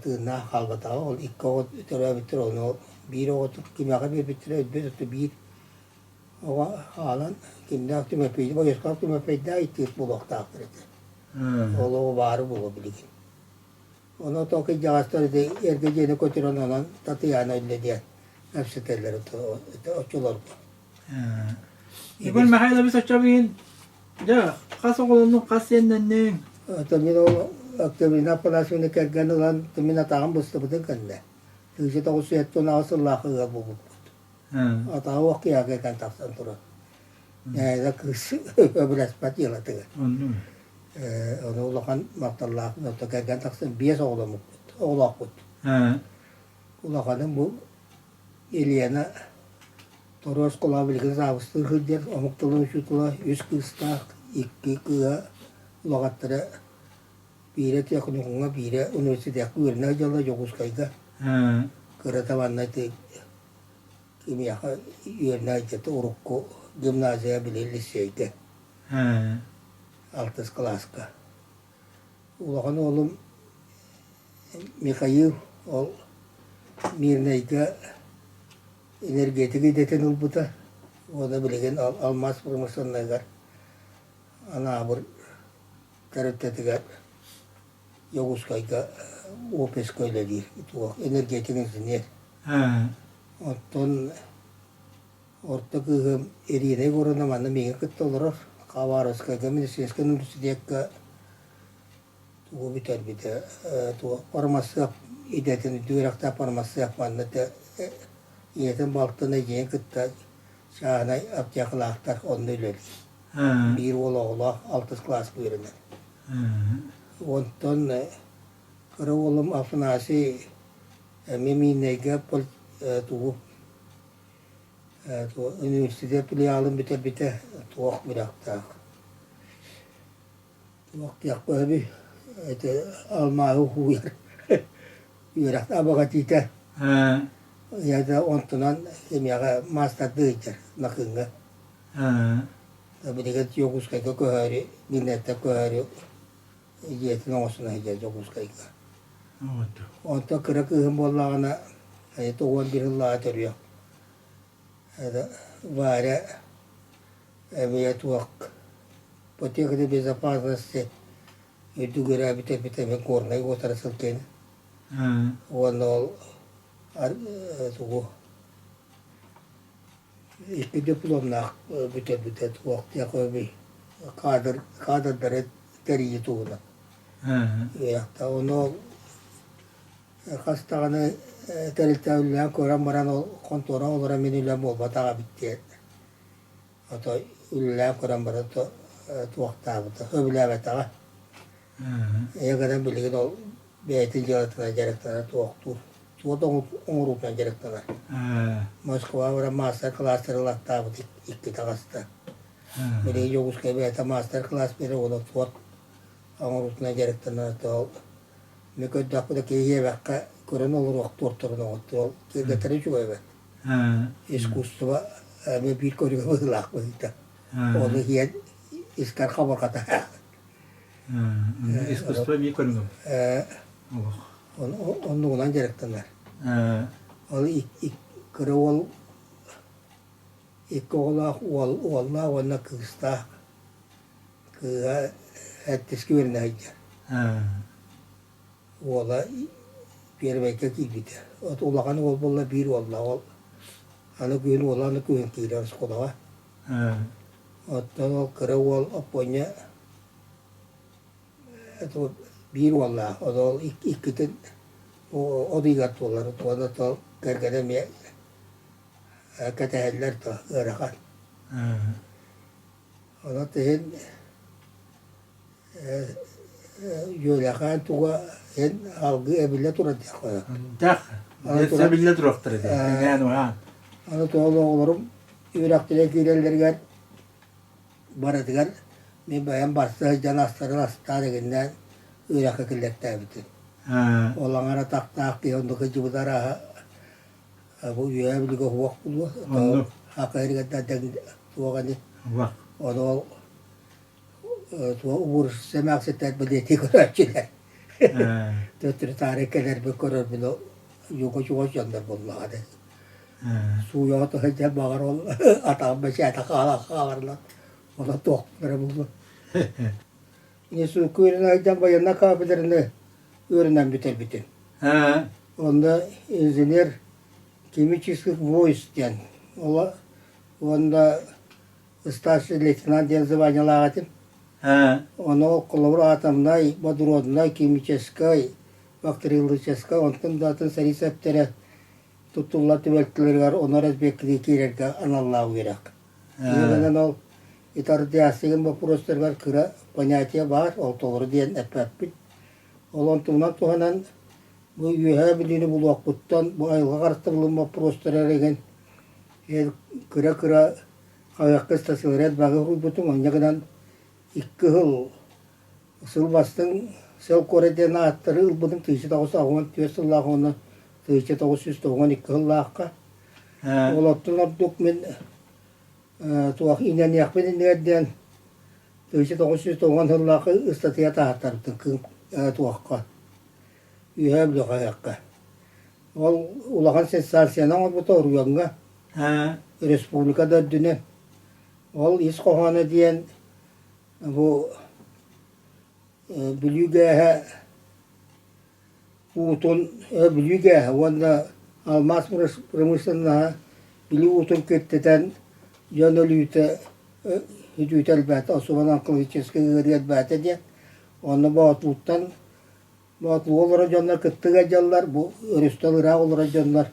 тыыннаах хаалбатаҕа. Ол икки оҕо төрөөбүттэр, ону биир оҕотун кимиэхэ биэрбиттэрэ өлбүт, оттон биир оҕо хаалан кимнээх Түмэппийди Боёскоох Түмэппийдээх иккис буолуохтаахтар этэ. Ол оҕо баары буолуо билигин. Ону то кырдьаҕастар ити эргэ дьиэни көтүрэн онон Татыйаана өллө диэн кэпсэтэллэр оччолорго. Егор Михайлович оччобуйун Дьэ, хас оҕолоннуҥ, хас сиэннэнниҥ? Мин ол Октябрина Афанасьевна кэргэн ылан, мин атаҕым быстыбытын кэннэ, 1978 сыллаах ыал буолбуппут. Атаҕа уох киһиэхэ кэлэн тахсан турар. Эһэ кыыс өбүлэспэт дьыалатыгар. Ону улахан махталлаахпын, оттон кэргэн тахсан биэс оҕоломмуппут, оҕолоохпут. Улаханым бу. Елена Торуос оскуолаҕа билигин саабыстыыр сылдьар, омук тылын учуутала, үс кыыстаах, икки кыыһа улахаттара биирэ техникумҥа, биирэ университекка үөрэнэ сылдьаллар Дьокуускайга. Кырата манна ити кимиэхэ үөрэнэ сылдьар урукку гимназия били лиссиэйгэ алтыс кылааска. Улахан уолум Михаил ол Мирнэйгэ энергетик идэтин ылбыта уонна билигин алмаас промышленноһыгар Анаабыр тэрилтэтигэр Дьокуускайга офиска үлэлиир туох энергетик инженер. Оттон орто кыыһым Ирина Егоровна манна миигин кытта олорор. Хабаровскайга медицинскэй университекка тугу бүтэрбитэ туох фармацевт идэтин үөрэхтээх фармацевт манна ийэтин балтын эдьиийин кытта чааһынай аптекалаахтар онно үлэлиир. Биир уол оҕолоох алтыс кылааска үөрэнэр. Онтон кыра уолум Афанасий эмиэ Мииннэйгэ тугу университет филиалын бүтэрбитэ туох үөрэхтээх. Туох диэххэ сөбүй ити алмааһы уһууйар үөрэх абаҕатыыта ийэтэ онтунан эмиэхэ маастардыы сылдьар Накыҥҥа. Билигин Дьокуускайга көһөөрү Миирнэйтэн көһөөрү дьиэтин оҥостуна сылдьар Дьокуускайга. Онтон кыра кыыһым буоллаҕына 91 сыллааҕы төрүөх Варя эмиэ туох ипотека безопасности үрдүк үөрэ бүтэрбитэ эмиэ Горнай уотара сылдьан уонна ол тугу икки дипломнаах бүтэрбитэ туох диэх кадр кадрдары тэрийии туһунан үөрэхтэ ону ол Хас даҕаны тэрилтэ үлэлээн көрөн баран ол хонтуора олорон мин үлэм буолбатах эбит диэн ото үлэлээн көрөн баран туохтаабыта, сөбүлээбэтэҕэ. Ийэ гынан билигин ол бэйэтин дьыалатынан дьарыктанар туохтуур, суот оҥоруутунан дьарыктанар. Москваҕа баран маастар-кылаастары ылаттаабыт икки таҕыста. Билигин Дьокуускай бэйэтэ маастар-кылаас биэрэр уонна суот оҥоруутунан дьарыктанар ол Мин көрдөхпүнэ киһи иэбэххэ көрөн олоруох туорторун оҥоттуол киэргэтэрэ үчүгэй эбит. Искусство эмиэ биир көрүҥэ быһыылаах быһыыта. Ону иһэн искэр хабырҕата. Искусство биир көрүҥэ. Оннугунан дьарыктанар. Ол кыра уол икки оҕолоох уол уоллаах уонна кыыстаах. Кыыһа сэттискэ үөрэнэ сылдьар. Уола первэйгэ киирбитэ. От улахан уол буолла биир уоллаах ол аны күһүн уола аны күһүн киирэр оскуолаҕа. Оттон ол кыра уол Оппуонньа биир уоллаах, ол иккитин от ыйыгар туолар, уонна ол кэргэнэ эмиэ кэтэһэллэр да ыарахан. Онон иһин үөрэхээн туга иһин алгыы эбиллэ турар диэххэ Дах, эбиллэ туруохтар этэ, кэҥээн уһаан. Аны тоҕо оҕолорум үөрэхтэрэ киирэллэригэр барытыгар мин бэйэм барса сылдьан астарын астаан игиннээн үөрэххэ киллэртээбитим. Ол аҥара тахтаах киһи онно кырдьыбыта арааһа Бу үөһэ билигэ уһуох булуо, хакайырыгар туох ини. Ону ол туох убуурусса эмээхситтэр бэлиэтии көрөөччүлэр. Төттөрү-таары кэлэрбин көрөрбүн юга чугас дьоннор буоллаҕа дии. Сууйаҕа сылдьар баҕар ол атаҕым бэчээтэ хаала хааларынан онон туохпун эрэ буллум. Институкка үөрэнэ сылдьан военнай кафедраны үөрэнэн бүтэрбитим. Онно инженер химических войск диэн уонна старший лейтенант диэн званиелаах этим. Ону холобур атомнай, водороднай, химическай, бактериологическай, онтон да атын сэрии сэптэрэ туттуллар түбэлтэлэригэр ону разведкалыы киирэргэ аналлаах үөрэх. Инньэ ол итардиасыгын боппуруостарыгар кыра понятие баар, ол толору диэн эппэппит. Ол онтугунан туһанан. Бу Үөһээ Бүлүүнү булуохпуттан бу айылҕа харыстабылын боппуруостара эрэгин кыра-кыра хаһыакка ыстатыйалары элбэҕи суруйбутум. Онньа гынан икки сыл сыл бастыҥ сыл куорат диэн ааттары ылбытым 1984 сыллаах уонна 1992 сыллаахха. Олортон ордук мин туох иҥэниэхпин иннигэр диэн 1990 сыллаахха ыстатыйа таһааттарбытын туохха Үөһээ Бүлүү Ол улахан сенсацияны оҥорбута оройуоҥҥа, республика да үрдүнэн. Ол ис хоһооно диэн бу Бүлүү гээһэ уутун Бүлүү гээһэ уонна алмаас промышленноһа Бүлүү уутун киртитэн дьон өлүүтэ сүтүүтэ элбээтэ, особенно онкологическай ыарыы элбээтэ диэн. Онно Боотулуттан Боотулуга олорор дьоннор кыттыга дьаллар, бу өрүстэн ыраах олорор дьоннор,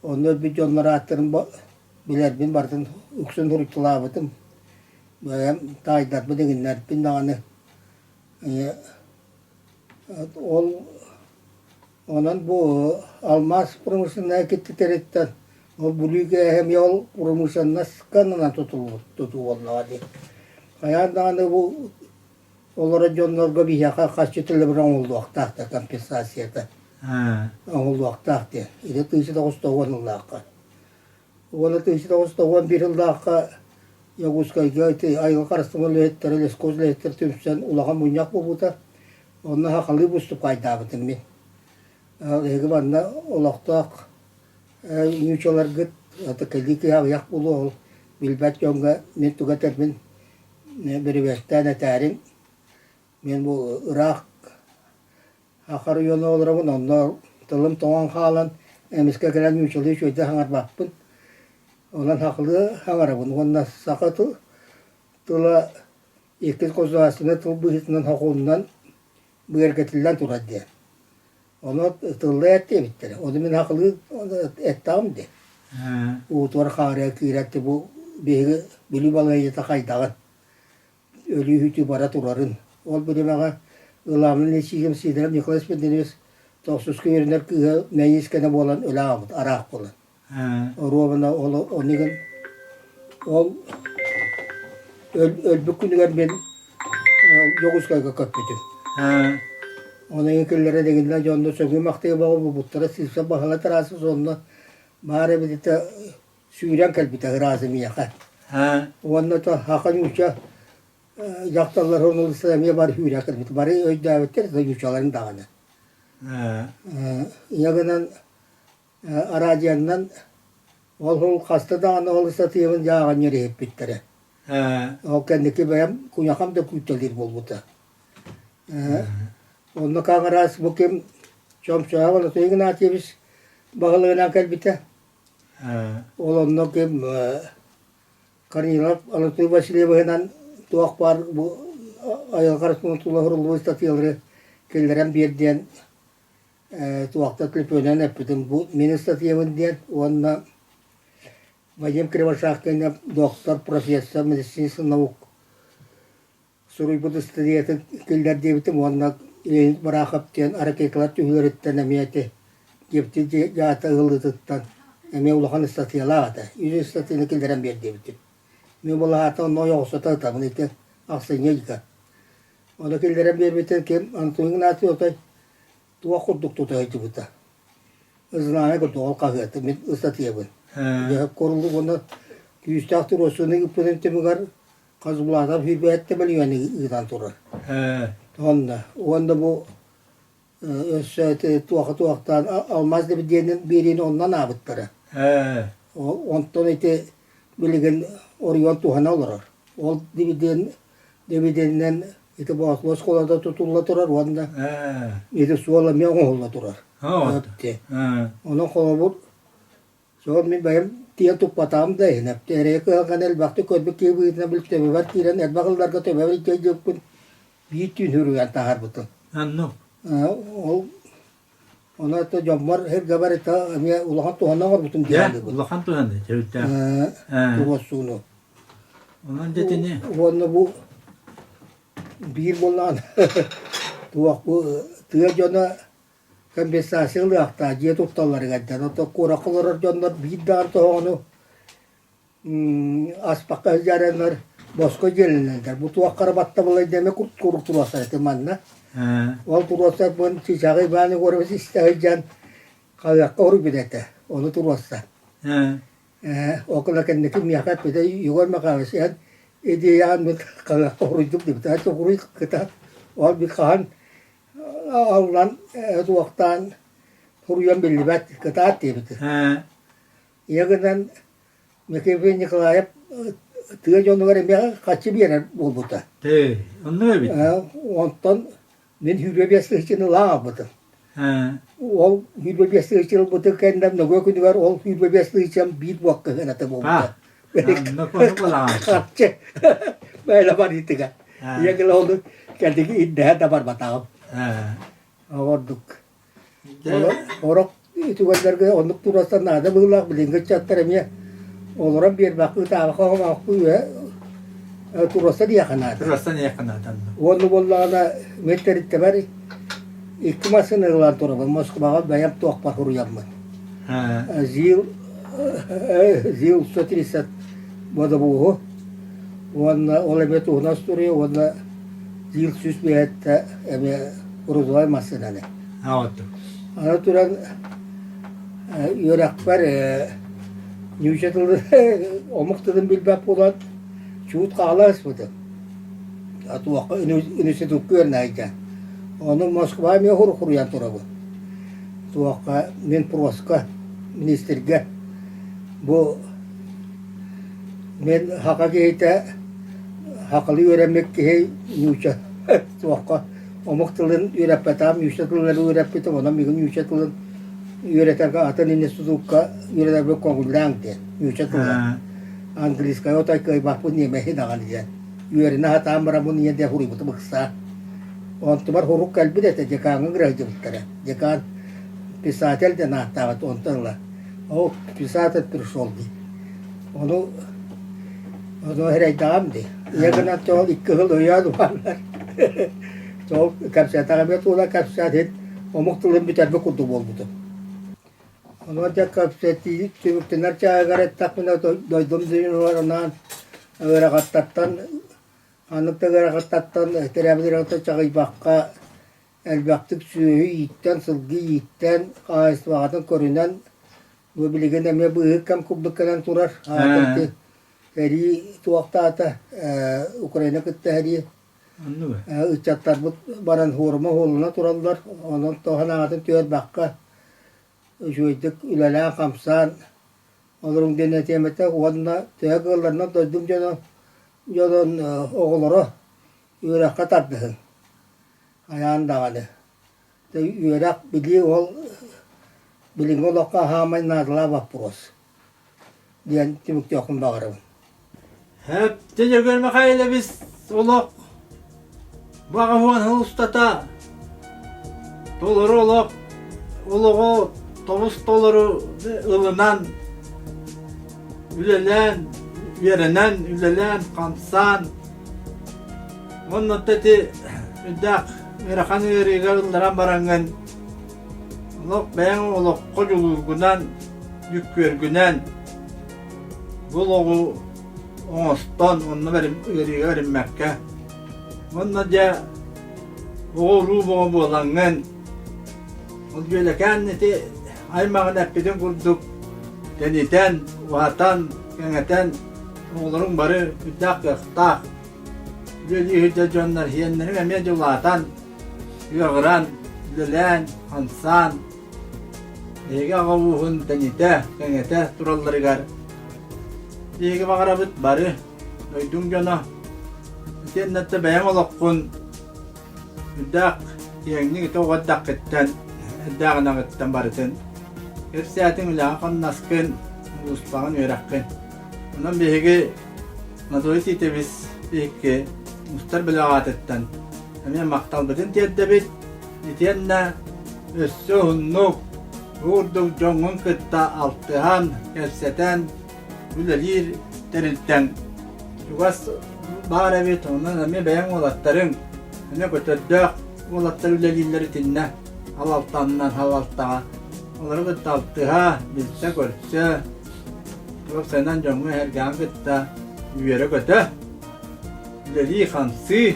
онно өлбүт дьоннор ааттарын билэрбин барытын үксүн суруйталаабытым. Бэйэм таайдарбын, иҥиннэрбин даҕаны ол онон бу алмаас промышленнай киттитэриттэн ол Бүлүүгэ эмиэ ол промышленноска ананан тутуллубут тутуу буоллаҕа дии. Хайаан даҕаны бу Олорор дьоннорго биһиэхэ харчы төлөбүрэ оҥоһуллуохтаах да компенсацията оҥоһуллуохтаах диэн. Ити 1990 сыллаахха. Уонна 1991 сыллаахха Якутскайга ити айылҕа харыстабыл үлэһиттэрэ, лесхоз үлэһиттэрэ түмсэн улахан мунньах буолбута. Онно сахалыы выступайдаабытым мин. Эһиги манна олохтоох нуучаларгыт кэлии киһи аҕыйах буолуо ол билбэт дьоҥҥо мин тугу этэрбин Бирибиэттээн этээриҥ, мин бу ыраах Саха оройуона олоробун, онно тылым тоҥон хаалан, эмискэ кэлэн нууччалыы үчүгэйдик саҥарбаппын. Онон сахалыы саҥарабын уонна саха тыла иккис государственнай тыл быһыытынан сокуонунан бигэргэтиллэн турар диэн. Ону тыллыы эттиэбиттэрэ. Ону мин сахалыы эттэҕим дии. Уутугар хаарыйа киирэр бу биһиги Бүлүү балаһыанньата хайдаҕын, өлүү-сүтүү бара турарын. Ол биримэҕэ Ылаамын Лечигин Сидоров Николай Спиридонович тохсуска үөрэнэр кыыһа мэйиискэнэ буолан өлө аҕабыт, араах буолан. Оруобуна ол онигин ол өлбүт күнүгэр мин Дьокуускайга көппүтүм. Оны киллэрэ дэгиннэ дьонно сөҥүү-махтыы бөҕө булбуттара сыыса баһыла трасса сонно баар эбититэ сүүрэн кэлбитэ ыраазы миэхэ. Уонна то хака нууча дьахталлар хонулуста эмиэ бар сүүрэ кэлбит. Бары өйдөөбүттэр нуучаларын даҕаны. Ийэ гынан Араадьыйаннан ол хаста даҕаны ол ыстатыйабын дьааҕан иһиппиттэрэ. Ол кэнники бэйэм куйахам да күүтэлиир буолбута. Онно Хаҥараас бу ким Чомчоев Анатолий Игнатьевич баһылыгынан кэлбитэ. Ол онно ким Корнилов Анатолий Васильевиһынан туох баар бу айылҕа тула суруллубут ыстатыйалары киллэрэн биэр диэн туохта төлөпүөнүнэн эппитим бу мин ыстатыйабын диэн уонна Вадим Кривошапкин доктор, профессор медицинских наук суруйбут ыстатыйатын киллэр диэбитим уонна Леонид Барахов диэн ракеталар түһүүлэриттэн эмиэ ити гептил дьаата ыһыллыытыттан эмиэ улахан ыстатыйалаах этэ. Үс ыстатыйаны киллэрэн биэр диэбитим. Мин былаһаата онно ойоҕосото ытабын ити ахсынньы ыйга. Ону киллэрэн биэрбитин ким Антон Игнатьев отой туох курдук тута сылдьыбыта. Знамя курдук ол хаһыаты мин ыстатыйабын. Дьэ курулук уонна күүстээх туруорсууну ыыппытын түмүгэр Хасбулатов сүүрбэһэттэ мөлүйүөнү ыытан турар. Онно уонна бу өссө ити туоха туохтаан алмаас диэн биэриини онно анаабыттара. Онтон ити билигин оройуон туһана олорор. Ол дивиденд дивиденинэн ити Боотулуу оскуолата тутулла турар уонна ити суол эмиэ оҥоһулла турар. Онон холобур, суол мин бэйэм тиийэн туппатаҕым да иһин эрэйи кыһалҕаны элбэхтик көрбүт киһи быһыытынан били төбөбөр киирэн элбэх ылларга төбөбөр илдьэ биир түүн суруйан таһаарбытым. Оннук. Ол Ону это дьоммор сиргэбэр это эмиэ улахан туһаны оҥорбутум Дьэ, диэн улахан туһаны төрүттээх. Туруорсууну. Онон дьэтини Уонна бу биир буоллаҕына туох бу тыа дьоно Компенсация ылыахтаах дьиэ тутталларыгар диэн. Оттон куоракка олорор дьоннор биир даҕаны тоһоҕону аспакка сылдьарыннар босхо дьиэлэнэллэр. Бу туох хара баттабылай диэми куруук туруорсар этим манна. Ол туруорсарбын Чычаҕы Иван Егорович истэ сылдьан хаһыакка уруйбут этэ. Ону туруорса. Ол гына кэнники миэхэ эппитэ Егор Михайлович эн идеяҕын мин хаһыакка уруйдум диэбитэ. Эн уруй кыта ол мин хаһан аллан туохтаан суруйан биллибэт кытаат диэбитэ. Ийэ гынан Никифор Николаев тыа дьонугар эмиэ харчы биэрэр буолбута. Тыы, оннук эбит. Онтон мин 25 тыһыынчаны ылан аҕалбытым. Ол 25 тыһыынча ылбытым кэннэ нөгүө күнүгэр ол 25 тыһыынчам биир буокка сыаната буолбута. Харчы бэйэлэ барыытыгар. Ийэ гына ону кэлдиги ирдэһэ да барбатаҕым. Ордук. Орох үтүгэннэргэ оннук туруорсан наада быһыылаах билиҥҥи ыччаттар эмиэ олорон биэрбэххэ ытаабакка хоҥоохху үө туруорса диэххэ наада. Туруорса диэххэ наада. Уонна буоллаҕына мин тэрилтэбэр икки массыына ылан турабын Москваҕа бэйэм туохпар суруйаммын. ЗИЛ ЗИЛ 130 бодобуоһу уонна ол эмиэ туһунан суруйа уонна ЗИЛ 105 эмиэ грузовай массыынаны. Аны туран үөрэхпэр нуучча тылын омук тылын билбэт буолан чуут хаала ыспытым. Туохха институкка үөрэнэ Ону Москва эмиэ хуруйан турабын. Туохха Минпроска министргэ бу мин саха киһитэ сахалыы үөрэммит киһи нуучча туохха омук тылын үөрэппэтэҕим, нуучча тылын үөрэппитим, онон миигин нуучча тылын үөрэтэргэ атын институкка үөрэнэрбин көҥүллээҥ диэн нуучча тылын. Английскай отой кыайбаппын ньиэмэһи даҕаны диэн. Үөрэнэ сатаан бараммын ийэ диэн суруйбутум ыксаан. Онтубар сурук кэлбит этэ, декаҥҥа ыҥыралдьыбыттара. Декан писатель диэн ааттаабыт онтон ыла. Ол писатель пришел дии. Ону ону эрэйдэҕим дии. Ийэ гынан ол икки сыл өйөөн уһааннар. Ол кэпсээтэҕим туола кэпсээтин омук тылын бүтэрбит курдук буолбутум. Онон дьэ кэпсэтии түмүктэнэр чааһыгар эттэхпинэ дойдум дьонугар анаан ыарахаттартан ханнык да ыарахаттартан төрөөбүт ыарахаттан чаҕыйбакка элбэхтик сүөһү ииттэн, сылгы ииттэн, хаһаайыстыбаҕытын көрүнэн бу билигин эмиэ быыһык кэм курдук кэлэн турар. Аатырды сэрии туохтаата Украина кытта сэрии ыччаттарбыт баран һуорума һуолуна тураллар. Онон тоҕо санааҕытын түһэрбэххэ үчүгэйдик үлэлээн-хамсаан олоруҥ диэн этиэм этэ уонна төһө кыалларынан дойдум дьоно дьонун оҕолоро үөрэххэ тардыһыҥ. Хайаан даҕаны. Үөрэх, билии ол билиҥҥи олоххо аһаамай наадалаах боппуруос диэн түмүктүөхпүн баҕарабын. Дьэ Егор Михайлович олох баҕаһуон сыл устата толору олох олоҕу тобус толору ылынан үлэлээн үөрэнэн үлэлээн хамсаан Уонна ити үрдээх ыарахан ыарыыга ылларан бараҥҥын олох бэйэҥ олоххо дьулуургунан, дьүккүөргүнэн бу олоҕу оҥостон онно ыарыыга бэриммэккэ уонна дьэ оҕо-уруу бөҕө буолаҥҥын ол дьүөлэкээн ити аймаҕын эппитин курдук тэнитэн, уһатан, кэҥэтэн оҕолоруҥ бары үрдээх кыахтаах үлэлии сылдьар дьоннор сиэннэриҥ эмиэ дьулаатан, ыаҕыран, үлэлээн, хамсаан биһиги аҕа ууһун тэнитэ, кэҥэтэ туралларыгар биһиги баҕарабыт бары дойдуҥ дьоно итиэннэ бэйэҥ олоххун үрдээх киэҥник ити оҕо эрдэххиттэн эрдээҕинэҕиттэн барытын кэпсээтиҥ үлэҕэ-хамнаскын, улууспаҕын, үөрэххин. Онон биһиги Анатолий Титович биһикки устар бөлөх аатыттан эмиэ махталбытын тиэрдэбит. Итиэннэ өссө уһуннук, бу курдук дьоҥҥун кытта алтыһан, кэпсэтэн үлэлиир тэрилтэҥ чугас баар эбит. Онон эмиэ бэйэҥ уолаттарыҥ, эмиэ көтөрдөөх уолаттар үлэлииллэр итиннэ. Алалтаннан халалтаҕа олору кытта алтыһа, билсэ-көрсө, уопсайынан дьоҥҥо эһэргэҕин кытта үөрэ-көтө, үлэлии-хамсыы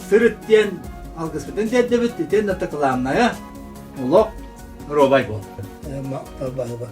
сырыт диэн алгыспытын тиэрдэбит, итиэннэ кылааннайа олох доруобай буол. Махтал баһыба.